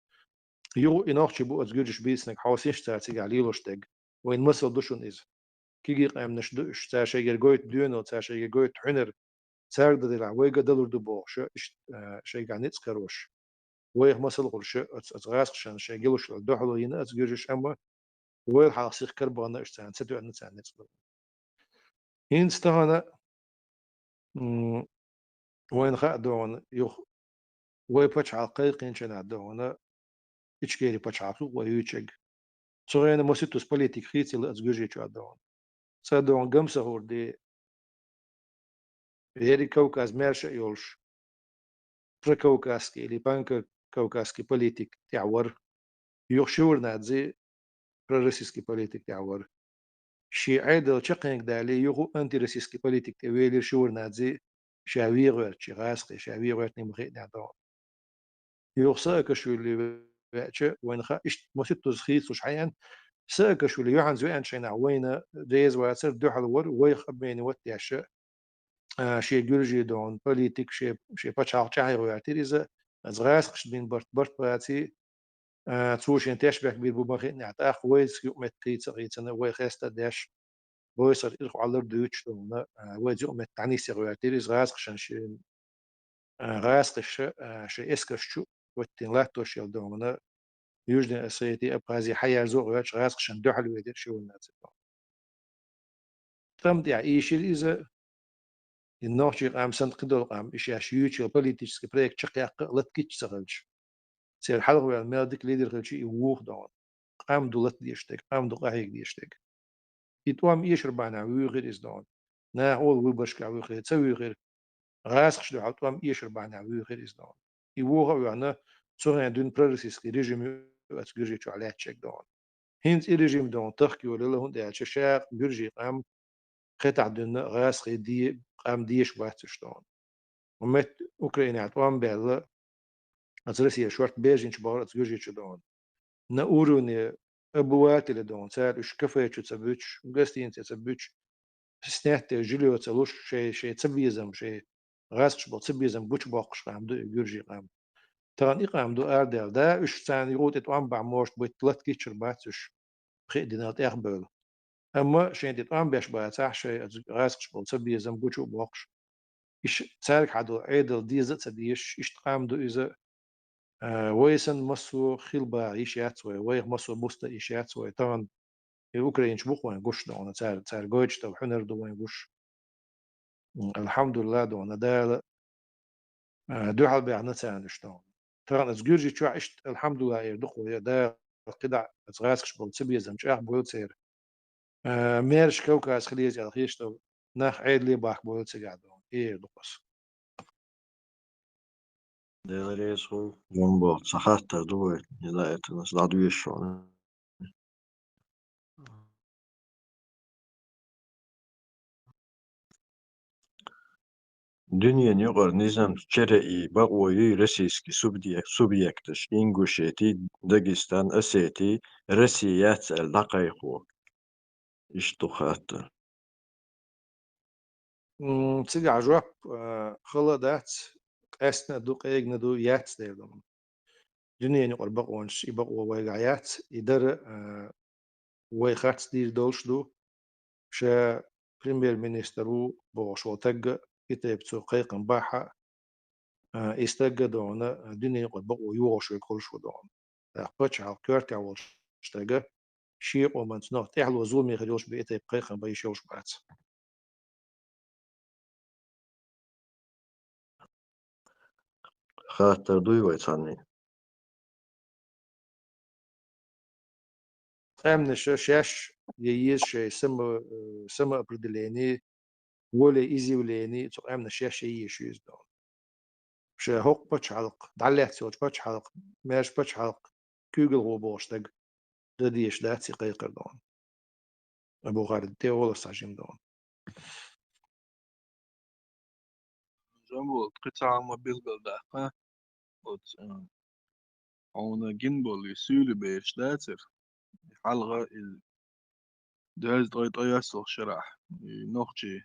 Юха и нохчий бу оцу гуьржаша бийцинарг, хьовсийша цара цигахь лелош дерг. Вайна масал ду шуна иза. Кегий къаьмнаш ду уьш, цара шайгара гойту доьналла, цара шайгара гойту хьуьнар, цаьрга дан делахь, вайга а далур ду бохуш, иштта, а, шайгахь ницкъ карош. Вайх масал хуьлуш, оцу, оцу гӀазкхашна шайн гилуш йолу дуьхьало йина оцу гуьржаша, амма вайл хьалха сиха карабахана уьш, царна ца тоьъна, царна ницкъ дан. ХӀинца тахана, м, вайна хаа догӀуна, юха вай пачхьалкх кхайкхинчу хенахь догӀуна, Ичкери пачхьалкх ю вай юьйцург. Цу хенахь маситтаза политика хийцаелла оцу Гуьржийчохь догӀуна. Цкъа догӀуна Гамсахурди, ерриг Кавказ маьрша а йолуш, прокавказский или панкавказский политика тӀехь вара. Юха Шеварднадзе пророссийский политика тӀехь вара. Шен Ӏедал чекхйенга дале, юха антироссийский политика тӀе велира Шеварднадзе, ша вен гӀоьртича, гӀазкхе ша вен гӀоьртина ма хиънехь догӀу. Юха Саакашвили веача, вайна хаа, иштта маситтаза хийцалуш хьаеана, Саакашвили юьхьанца веанчу хенахь вайна реза вацара, дуьхьал вара, вайх обменивать деш, а, шен гуьржийн догӀуна политика, шен, шен пачхьалкх чӀагӀъян гӀоьртира иза, оцу гӀазкхашна бина барт, барт баций, а, цо шен тешнабехк бийр бу ма хиънехь, тӀаккха вайца юкъаметтиг хийца а хийцина, вай хеста а деш, бойсара ирхъоллар дуьйцуш догӀуна, а, вайца юкъаметтиг дӀанисъян гӀоьртира иза гӀазкхашна шен, а, гӀазкхаша, а, шайн эскарш чу а хӀоттийна латтош йолу догӀуна, Южная Осетия, Абхазия хьаерзо а гӀоьртича, гӀазкхашна дуьхьал велира Шеварднадзе догӀуна. ТӀам тӀехь ийшира иза, и нохчийн къам санна кхидолу къам, и шаьш юьйцуш йолу политический проект чекхъяккха а латта гича ца хилча. Церан хьалхаваьлла мел дика лидер хилча, и вуха догӀуна. Къам ду латта дезаш дерг, къам ду къахьега дезаш дерг. И тӀом эшар бахьанехь вуьйхира иза догӀуна. Наха олу выборашкахь вуьйхира, ца вуьйхира. ГӀазкхашна дуьхьал тӀом эшар бахьанехь вуьйхира иза догӀуна. И вуха а воьхна, цу хенахь дуьйна пророссийский режим ю оцу Гуьржийчохь лаьттачерг догӀуна. ХӀинца и режим догӀуна тахка йолийла, хӀунда аьлча ша гуьржийн къам кхетахь дуьйна гӀазкхийн де-, къам дезаш бац уьш догӀуна. Ма метта Украинехь тӀом баьлла, оцу Россия шорта беженцаш бохура оцу Гуьржийчу догӀуна. На уровне обывателя догӀуна, цара уьш кафе чу ца буьтуш, гостинице ца буьтуш, снятое жильё ца луш, шайн, шайн цабезам, шайн гӀазкхаша болу цабезам гучубоккхуш къам ду и гуьржийн къам. Тахана и къам ду арадаьлла. Да, уьш царна юкъа тӀе тӀом бахь, может быть, латта гиччар бац уьш, пхи а динал тӀехбевлла. Амма шайна тӀе тӀом беш бацахь, шайн оцу гӀазкхаша болу цабезам гучу а боккхуш, иш цаьрга хьан долу Ӏедал деза а ца дезаш, иштта къам ду иза, а, вай санна массо а хила баха йиш яц вай, вайх массо а муста йиш яц вай. Тахана и украинцаш бу-кх вайн гуш догӀуна, цара, цара гойтуш долу хьуьнар ду вайн гуш. М, алхьамдулиллахӀ, дона Дала, а, дуьхьал баьхна царна иштта. Тахана аса Гуьржийчохь иштта, алхьамдулиллахӀ, эр ду-кх вай, Дала кхидӀа аса гӀазкхаша болу цабезам чӀагӀбойла церан. А, маьрша Кавказ хила еза аьлла хеташ долу нах Ӏедале бахка бойла цигахь, дона. И эр ду-кх аса. Дела реза хуьлда, Жамбо, цхьа хаттар ду вай, иза а этанас дӀадоьшу шуна. Дуьненан юкъара низамца чарайи бакъо юй российский субъе-, субъекташ Ингушети, Дагестан, Осети, Россия яц аьлла дӀакхайкхо? Иштта ду хаттар. М, цигахь жоп, а, хала а дац, къаьстина а ду, къегина а ду, яц дера ду. Дуьненан юкъара бакъонаш, и бакъо вайгахь яц, и дара, а, вай харц дийр долуш ду. Ша премьер-министр ву бохуш волу тагга, и тайпа цо кхайкхам бахь а, а, и стагга, дона, дуьненан юкъара бакъо йогӀуш верг хуьлуш ву, дона. ТӀаккха пачхьалкх коьртехь волчу стага шен къоманца нах тӀаьхьало зуламе хир йолуш бен и тайпа кхайкхам бан йиш йолуш бац. Хаттар дуй вай цхьанний? Къаьмнаша шаьш ян еза шайн само-, э, самоопределение, волеизъявление, цу къаьмнаша шаьш ян еза шу иза, дона. Ша хӀокху пачхьалкх, дӀалаьцна йолчу пачхьалкх, маьрша пачхьалкх куьйгалхо бохуш стаг дан дезаш дац и кхайкхар, дона. Абу Харид, тӀе а волуш цхьа жима, дона. Жамбул, кхин цхьа хӀума билгалдаккха. Оцу, а, хьуна гина болу и суьйли бераш дацара. Хьалха и дезткъе ткъайоьсналгӀа шарахь и нохчий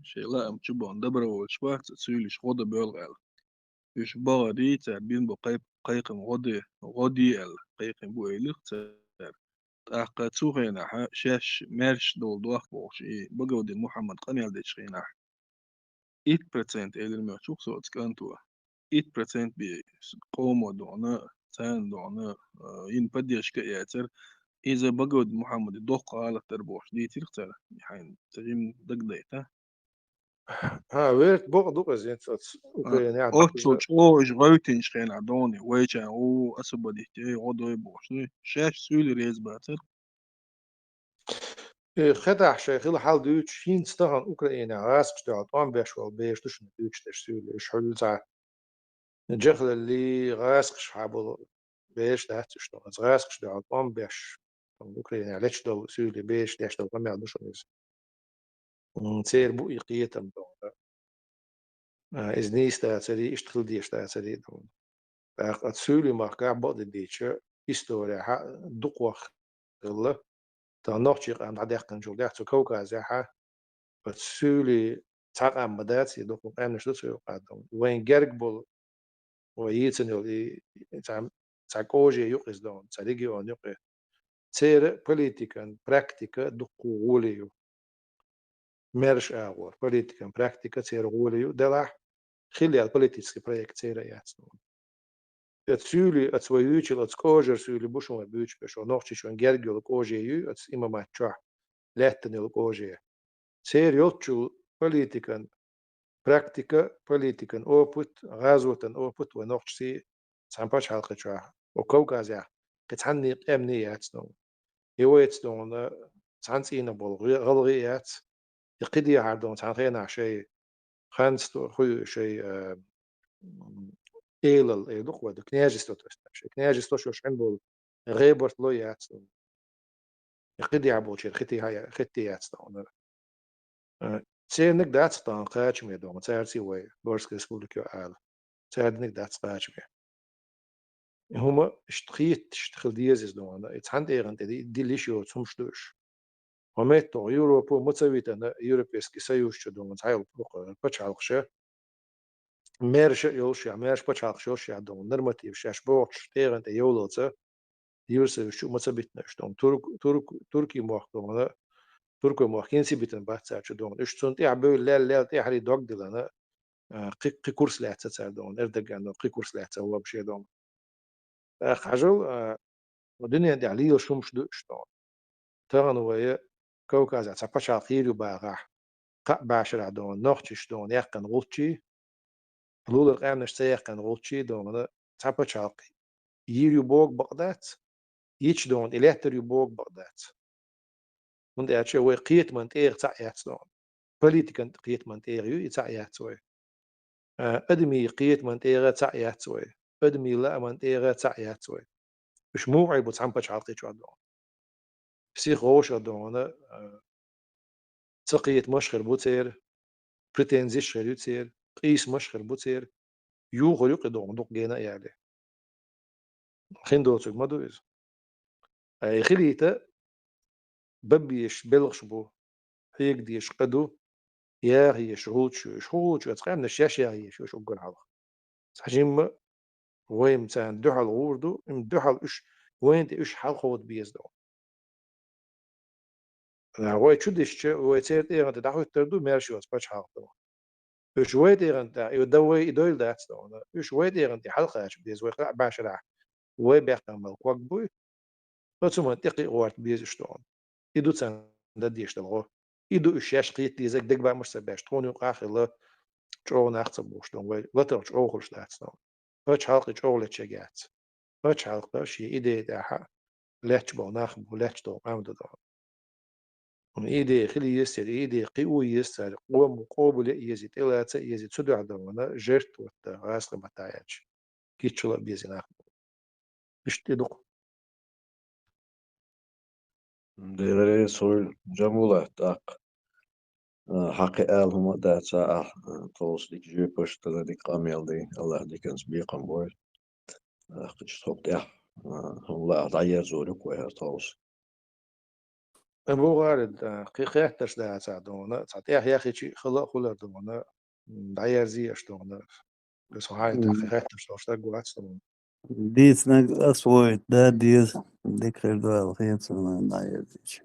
шайн лаам чу бахна добровольцаш бац, суьйлиш гӀо дан боьлху аьлла. Уьш бахарий, цара бина бу кхайп-, кхайкхам гӀо де, гӀо де аьлла, кхайкхам бу элира цара. ТӀаккха цу хенахь шаьш маьрша долу дохк бохуш, и Багавдин Мухьаммад къамел дечу хенахь, итт процент элира моьттуш ву-кх со оцу кӀанто. Итт процент бен къомо догӀна, царна догӀна, а, йина поддержка а яцара. Иза Багавдин Мухьаммадан доккха гӀалат дара бохуш дийцира-кх цара. Хьайна ца жима дагадайта. ХӀа, верта бакъ ду-кх иза, хӀинца оцу Украинехь оццул даккхийна чӀогӀа уьш гӀевттинчу хенахь догӀна, вайчарна гӀо освободить йой, гӀо дой бохуш ду. Шаьш суьйли реза бацара. Э, хетахь шайн хила хьал дуьйцуш, хӀинца тахана Украинехь гӀазкхаша дуьхьал тӀом беш волу бераш ду шуна дуьйцуш дерш суьйли. Уьш хьуьлла цхьа жахлалли, гӀазкхаша хьа болу бераш дац уьш тахана. ГӀазкхаша дуьхьал тӀом беш, Украинехь лечу долу суьйли бераш деш долу къамел ду шуна иза. М, церан бу и кхетам тахана. А, иза нийса дацаре, иштта хила дезаш дацаре ду. ТӀаккха оцу суьйлийн махкахь бакъдерг дийцича, историяхь дукхох хилла, тахана нохчийн къам дӀадаьккхинчул тӀаьхьа цу Кавказехь оцу суьйлийн цхьа къам ма дац, и дукха къаьмнаш ду цу юкъахь ду. Вайн герга болу, вай йийцина йолу и, и цхьа, цхьа кӀоже ю-кх иза ду, цхьа регион ю-кх и. Церан политикан практика дуккха гӀоле ю. Маьрша агӀор политикан практика церан гӀоле ю, делахь хила яьлла политический проект церан а яц. Оцу суьйлийн, оцу вай юьйцучу, оцу кӀожара суьйли бу шуна вай буьйцуш берш, нохчийн герга йолу кӀоже ю, оцу имамат чохь лаьттина йолу кӀоже. Церан йолччул политикан практика, политикан опыт, гӀазотан опыт вай нохчашций цхьана пачхьалкхе чохь, оцу Кавказехь кхин цхьанний къаьмнийн яц ду. И вайца ду цхьана цӀийнах болу гӀе-, гӀалгӀай а яц. И кхидӀа хьара ду цхьана хенахь шайн ханство, хуй шайн, а, м, элал, э, ду-кх вай ду, княжество, то есть, шайн княжество шаьш хьаьна болу гӀебарт ло яц ду. И кхидӀа болчеран хетий хьа-, хетий яц ду. Э, церниг дац тахана кхачаме ду, цаьрций вай Дорская республика ю ала. Цаьрниг дац кхачаме. И хӀума иштта хеташ хила деза иза ду, и цхьана тӀегӀан тӀе ди-, дилла йиш йоцу хӀумаш ду уьш. Хьо метта Европа ма ца витана, Европейский Союз чу ду цхьа йолу пачхьалкхаша, маьрша а йолушехь, маьрша пачхьалкхаш йолушехь ду, норматив шаьш бохучу тӀегӀан тӀе йовлалца, Евросоюз чу ма ца битина уьш ду. Турк-, турк-, туркий мохк ду, туркой мохк хӀинца битина бац цара чу ду. Уьш цунна тӀаьхьа бевлла, лаьлла, лаьлла, тӀаьхьарий дог диллина, а, кхи-, кхин курс лаьцна цара ду, Эрдогано кхин курс лаьцна вообще ду. ТӀаккха хьажал, а, дуьнен тӀехь лелаш хӀумаш ду уьш ду. Тахана вай Кавказехь цхьа пачхьалкх хир ю бахахь, кхаъ башарахь дона, нохчаш дона, яьккхина гӀулчий, лулара къаьмнаш ца яьккхина гӀулчий дона, цхьа пачхьалкх йийр ю бохург бакъ дац, йича дона, и лаьттар ю бохург бакъ дац. ХӀунда аьлча вай кхетаман тӀегӀа цхьаъ яц дона. Политикан кхетаман тӀегӀа ю, и цхьаъ яц вай. А, адамий кхетаман тӀегӀа цхьаъ яц вай. Адамий лааман тӀегӀа цхьаъ яц вай. Уьш муха Ӏе бу цхьана пачхьалкхе чохь дона? Сиха вовшах дона, а, ца кхетамаш хир бу церан, претензеш хир ю церан, къийсамаш хир бу церан, юхур ю кхин дона дукха гена а яле. Хин доцург ма ду иза. Ай хилийта, баб езаш белхаш бу, хьега дезаш къа ду, яха езаш гӀулч ю, уьш гӀулч оцу къаьмнаш шаьш яха езаш ю уьш уггар хьалха. Цхьа жимма вай-м царна дуьхьал гӀур ду, им дуьхьал уьш, вайна тӀе уьш хьалховда беза дона. Вай чу дисча, вай церан тӀегӀан тӀе дӀахӀуьттур ду, маьрша йоцу пачхьалкх дона. Уьш вай тӀегӀан тӀе, и дан вай и дойла дац дона. Уьш вай тӀегӀан тӀе хьалакхача беза вай кхаъ башарахь, вай баьккхина болу ког буй. Оцу хӀуманна тӀе кхиа гӀорта беза уьш дона. И ду царна дан дезаш долу гӀо. И ду уьш шаьш кхета дезарг, дегабаамаш ца беш, тхуна юкъахь а хилла, чӀогӀа нах ца бохуш дона, вай латарх чӀогӀа хуьлуш дац дона. Пачхьалкх чӀогӀа лечиг яц. Пачхьалкх шен идея тӀехь лаьтташ болу нах бу, лаьтташ долу къам ду дона. Идея хила еза церан, идея кхио еза цара, къоман къобалъян еза, тӀелаца а еза, цу дуьхьа дона жертва хӀотта гӀазкхи баттахь яьлча. Кийча а беза нах бу. Иштта и ду-кх. Дера, Суьйла Жамбулат, тӀаккха, а, хьан кхин ала хӀума а дац, ахь, а, тховса дика жоьпаш а дала, дика къамел дина, АллахӀа диканца бекхам бойла. ТӀаккха иштта хӀокху тӀехь, а, хӀума лаахь дӀаерзор ю-кх вай хӀара тховса. Э, бу гӀарид, а, кхин хеттарш дацахь дона, цхьа тӀехь яхича хала а хуьлура дона, м, дӀаерзий аша дона. Аса хьайна тӀаккха хеттарш долуш стаг вац дона. Дийцинарг освоить дан деза, дика хир ду аьлла хета суна дӀаерзийча.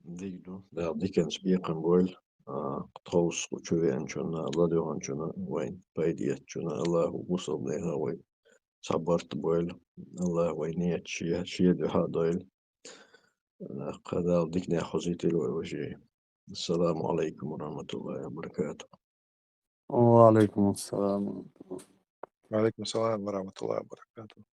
Дика ду. Дала диканца бекхам бойла. А, тховса кху чу веанчунна, ладоьгӀначунна, вайн пайда эцначунна АллахӀа бусалба нехан вай цхьа барт бойла. АллахӀа вайн нийят шен, шен дуьхьа а дойла. А, кхин Дала диканехь хьузийтийла вай, вежарий. Ассаламу Ӏалайкум ва рахьматуллахӀи ва баракатухӀ. Ва Ӏалайкум ассалам. Ва Ӏалайкум ассалам ва рахьматуллахӀи ва баракатухӀ.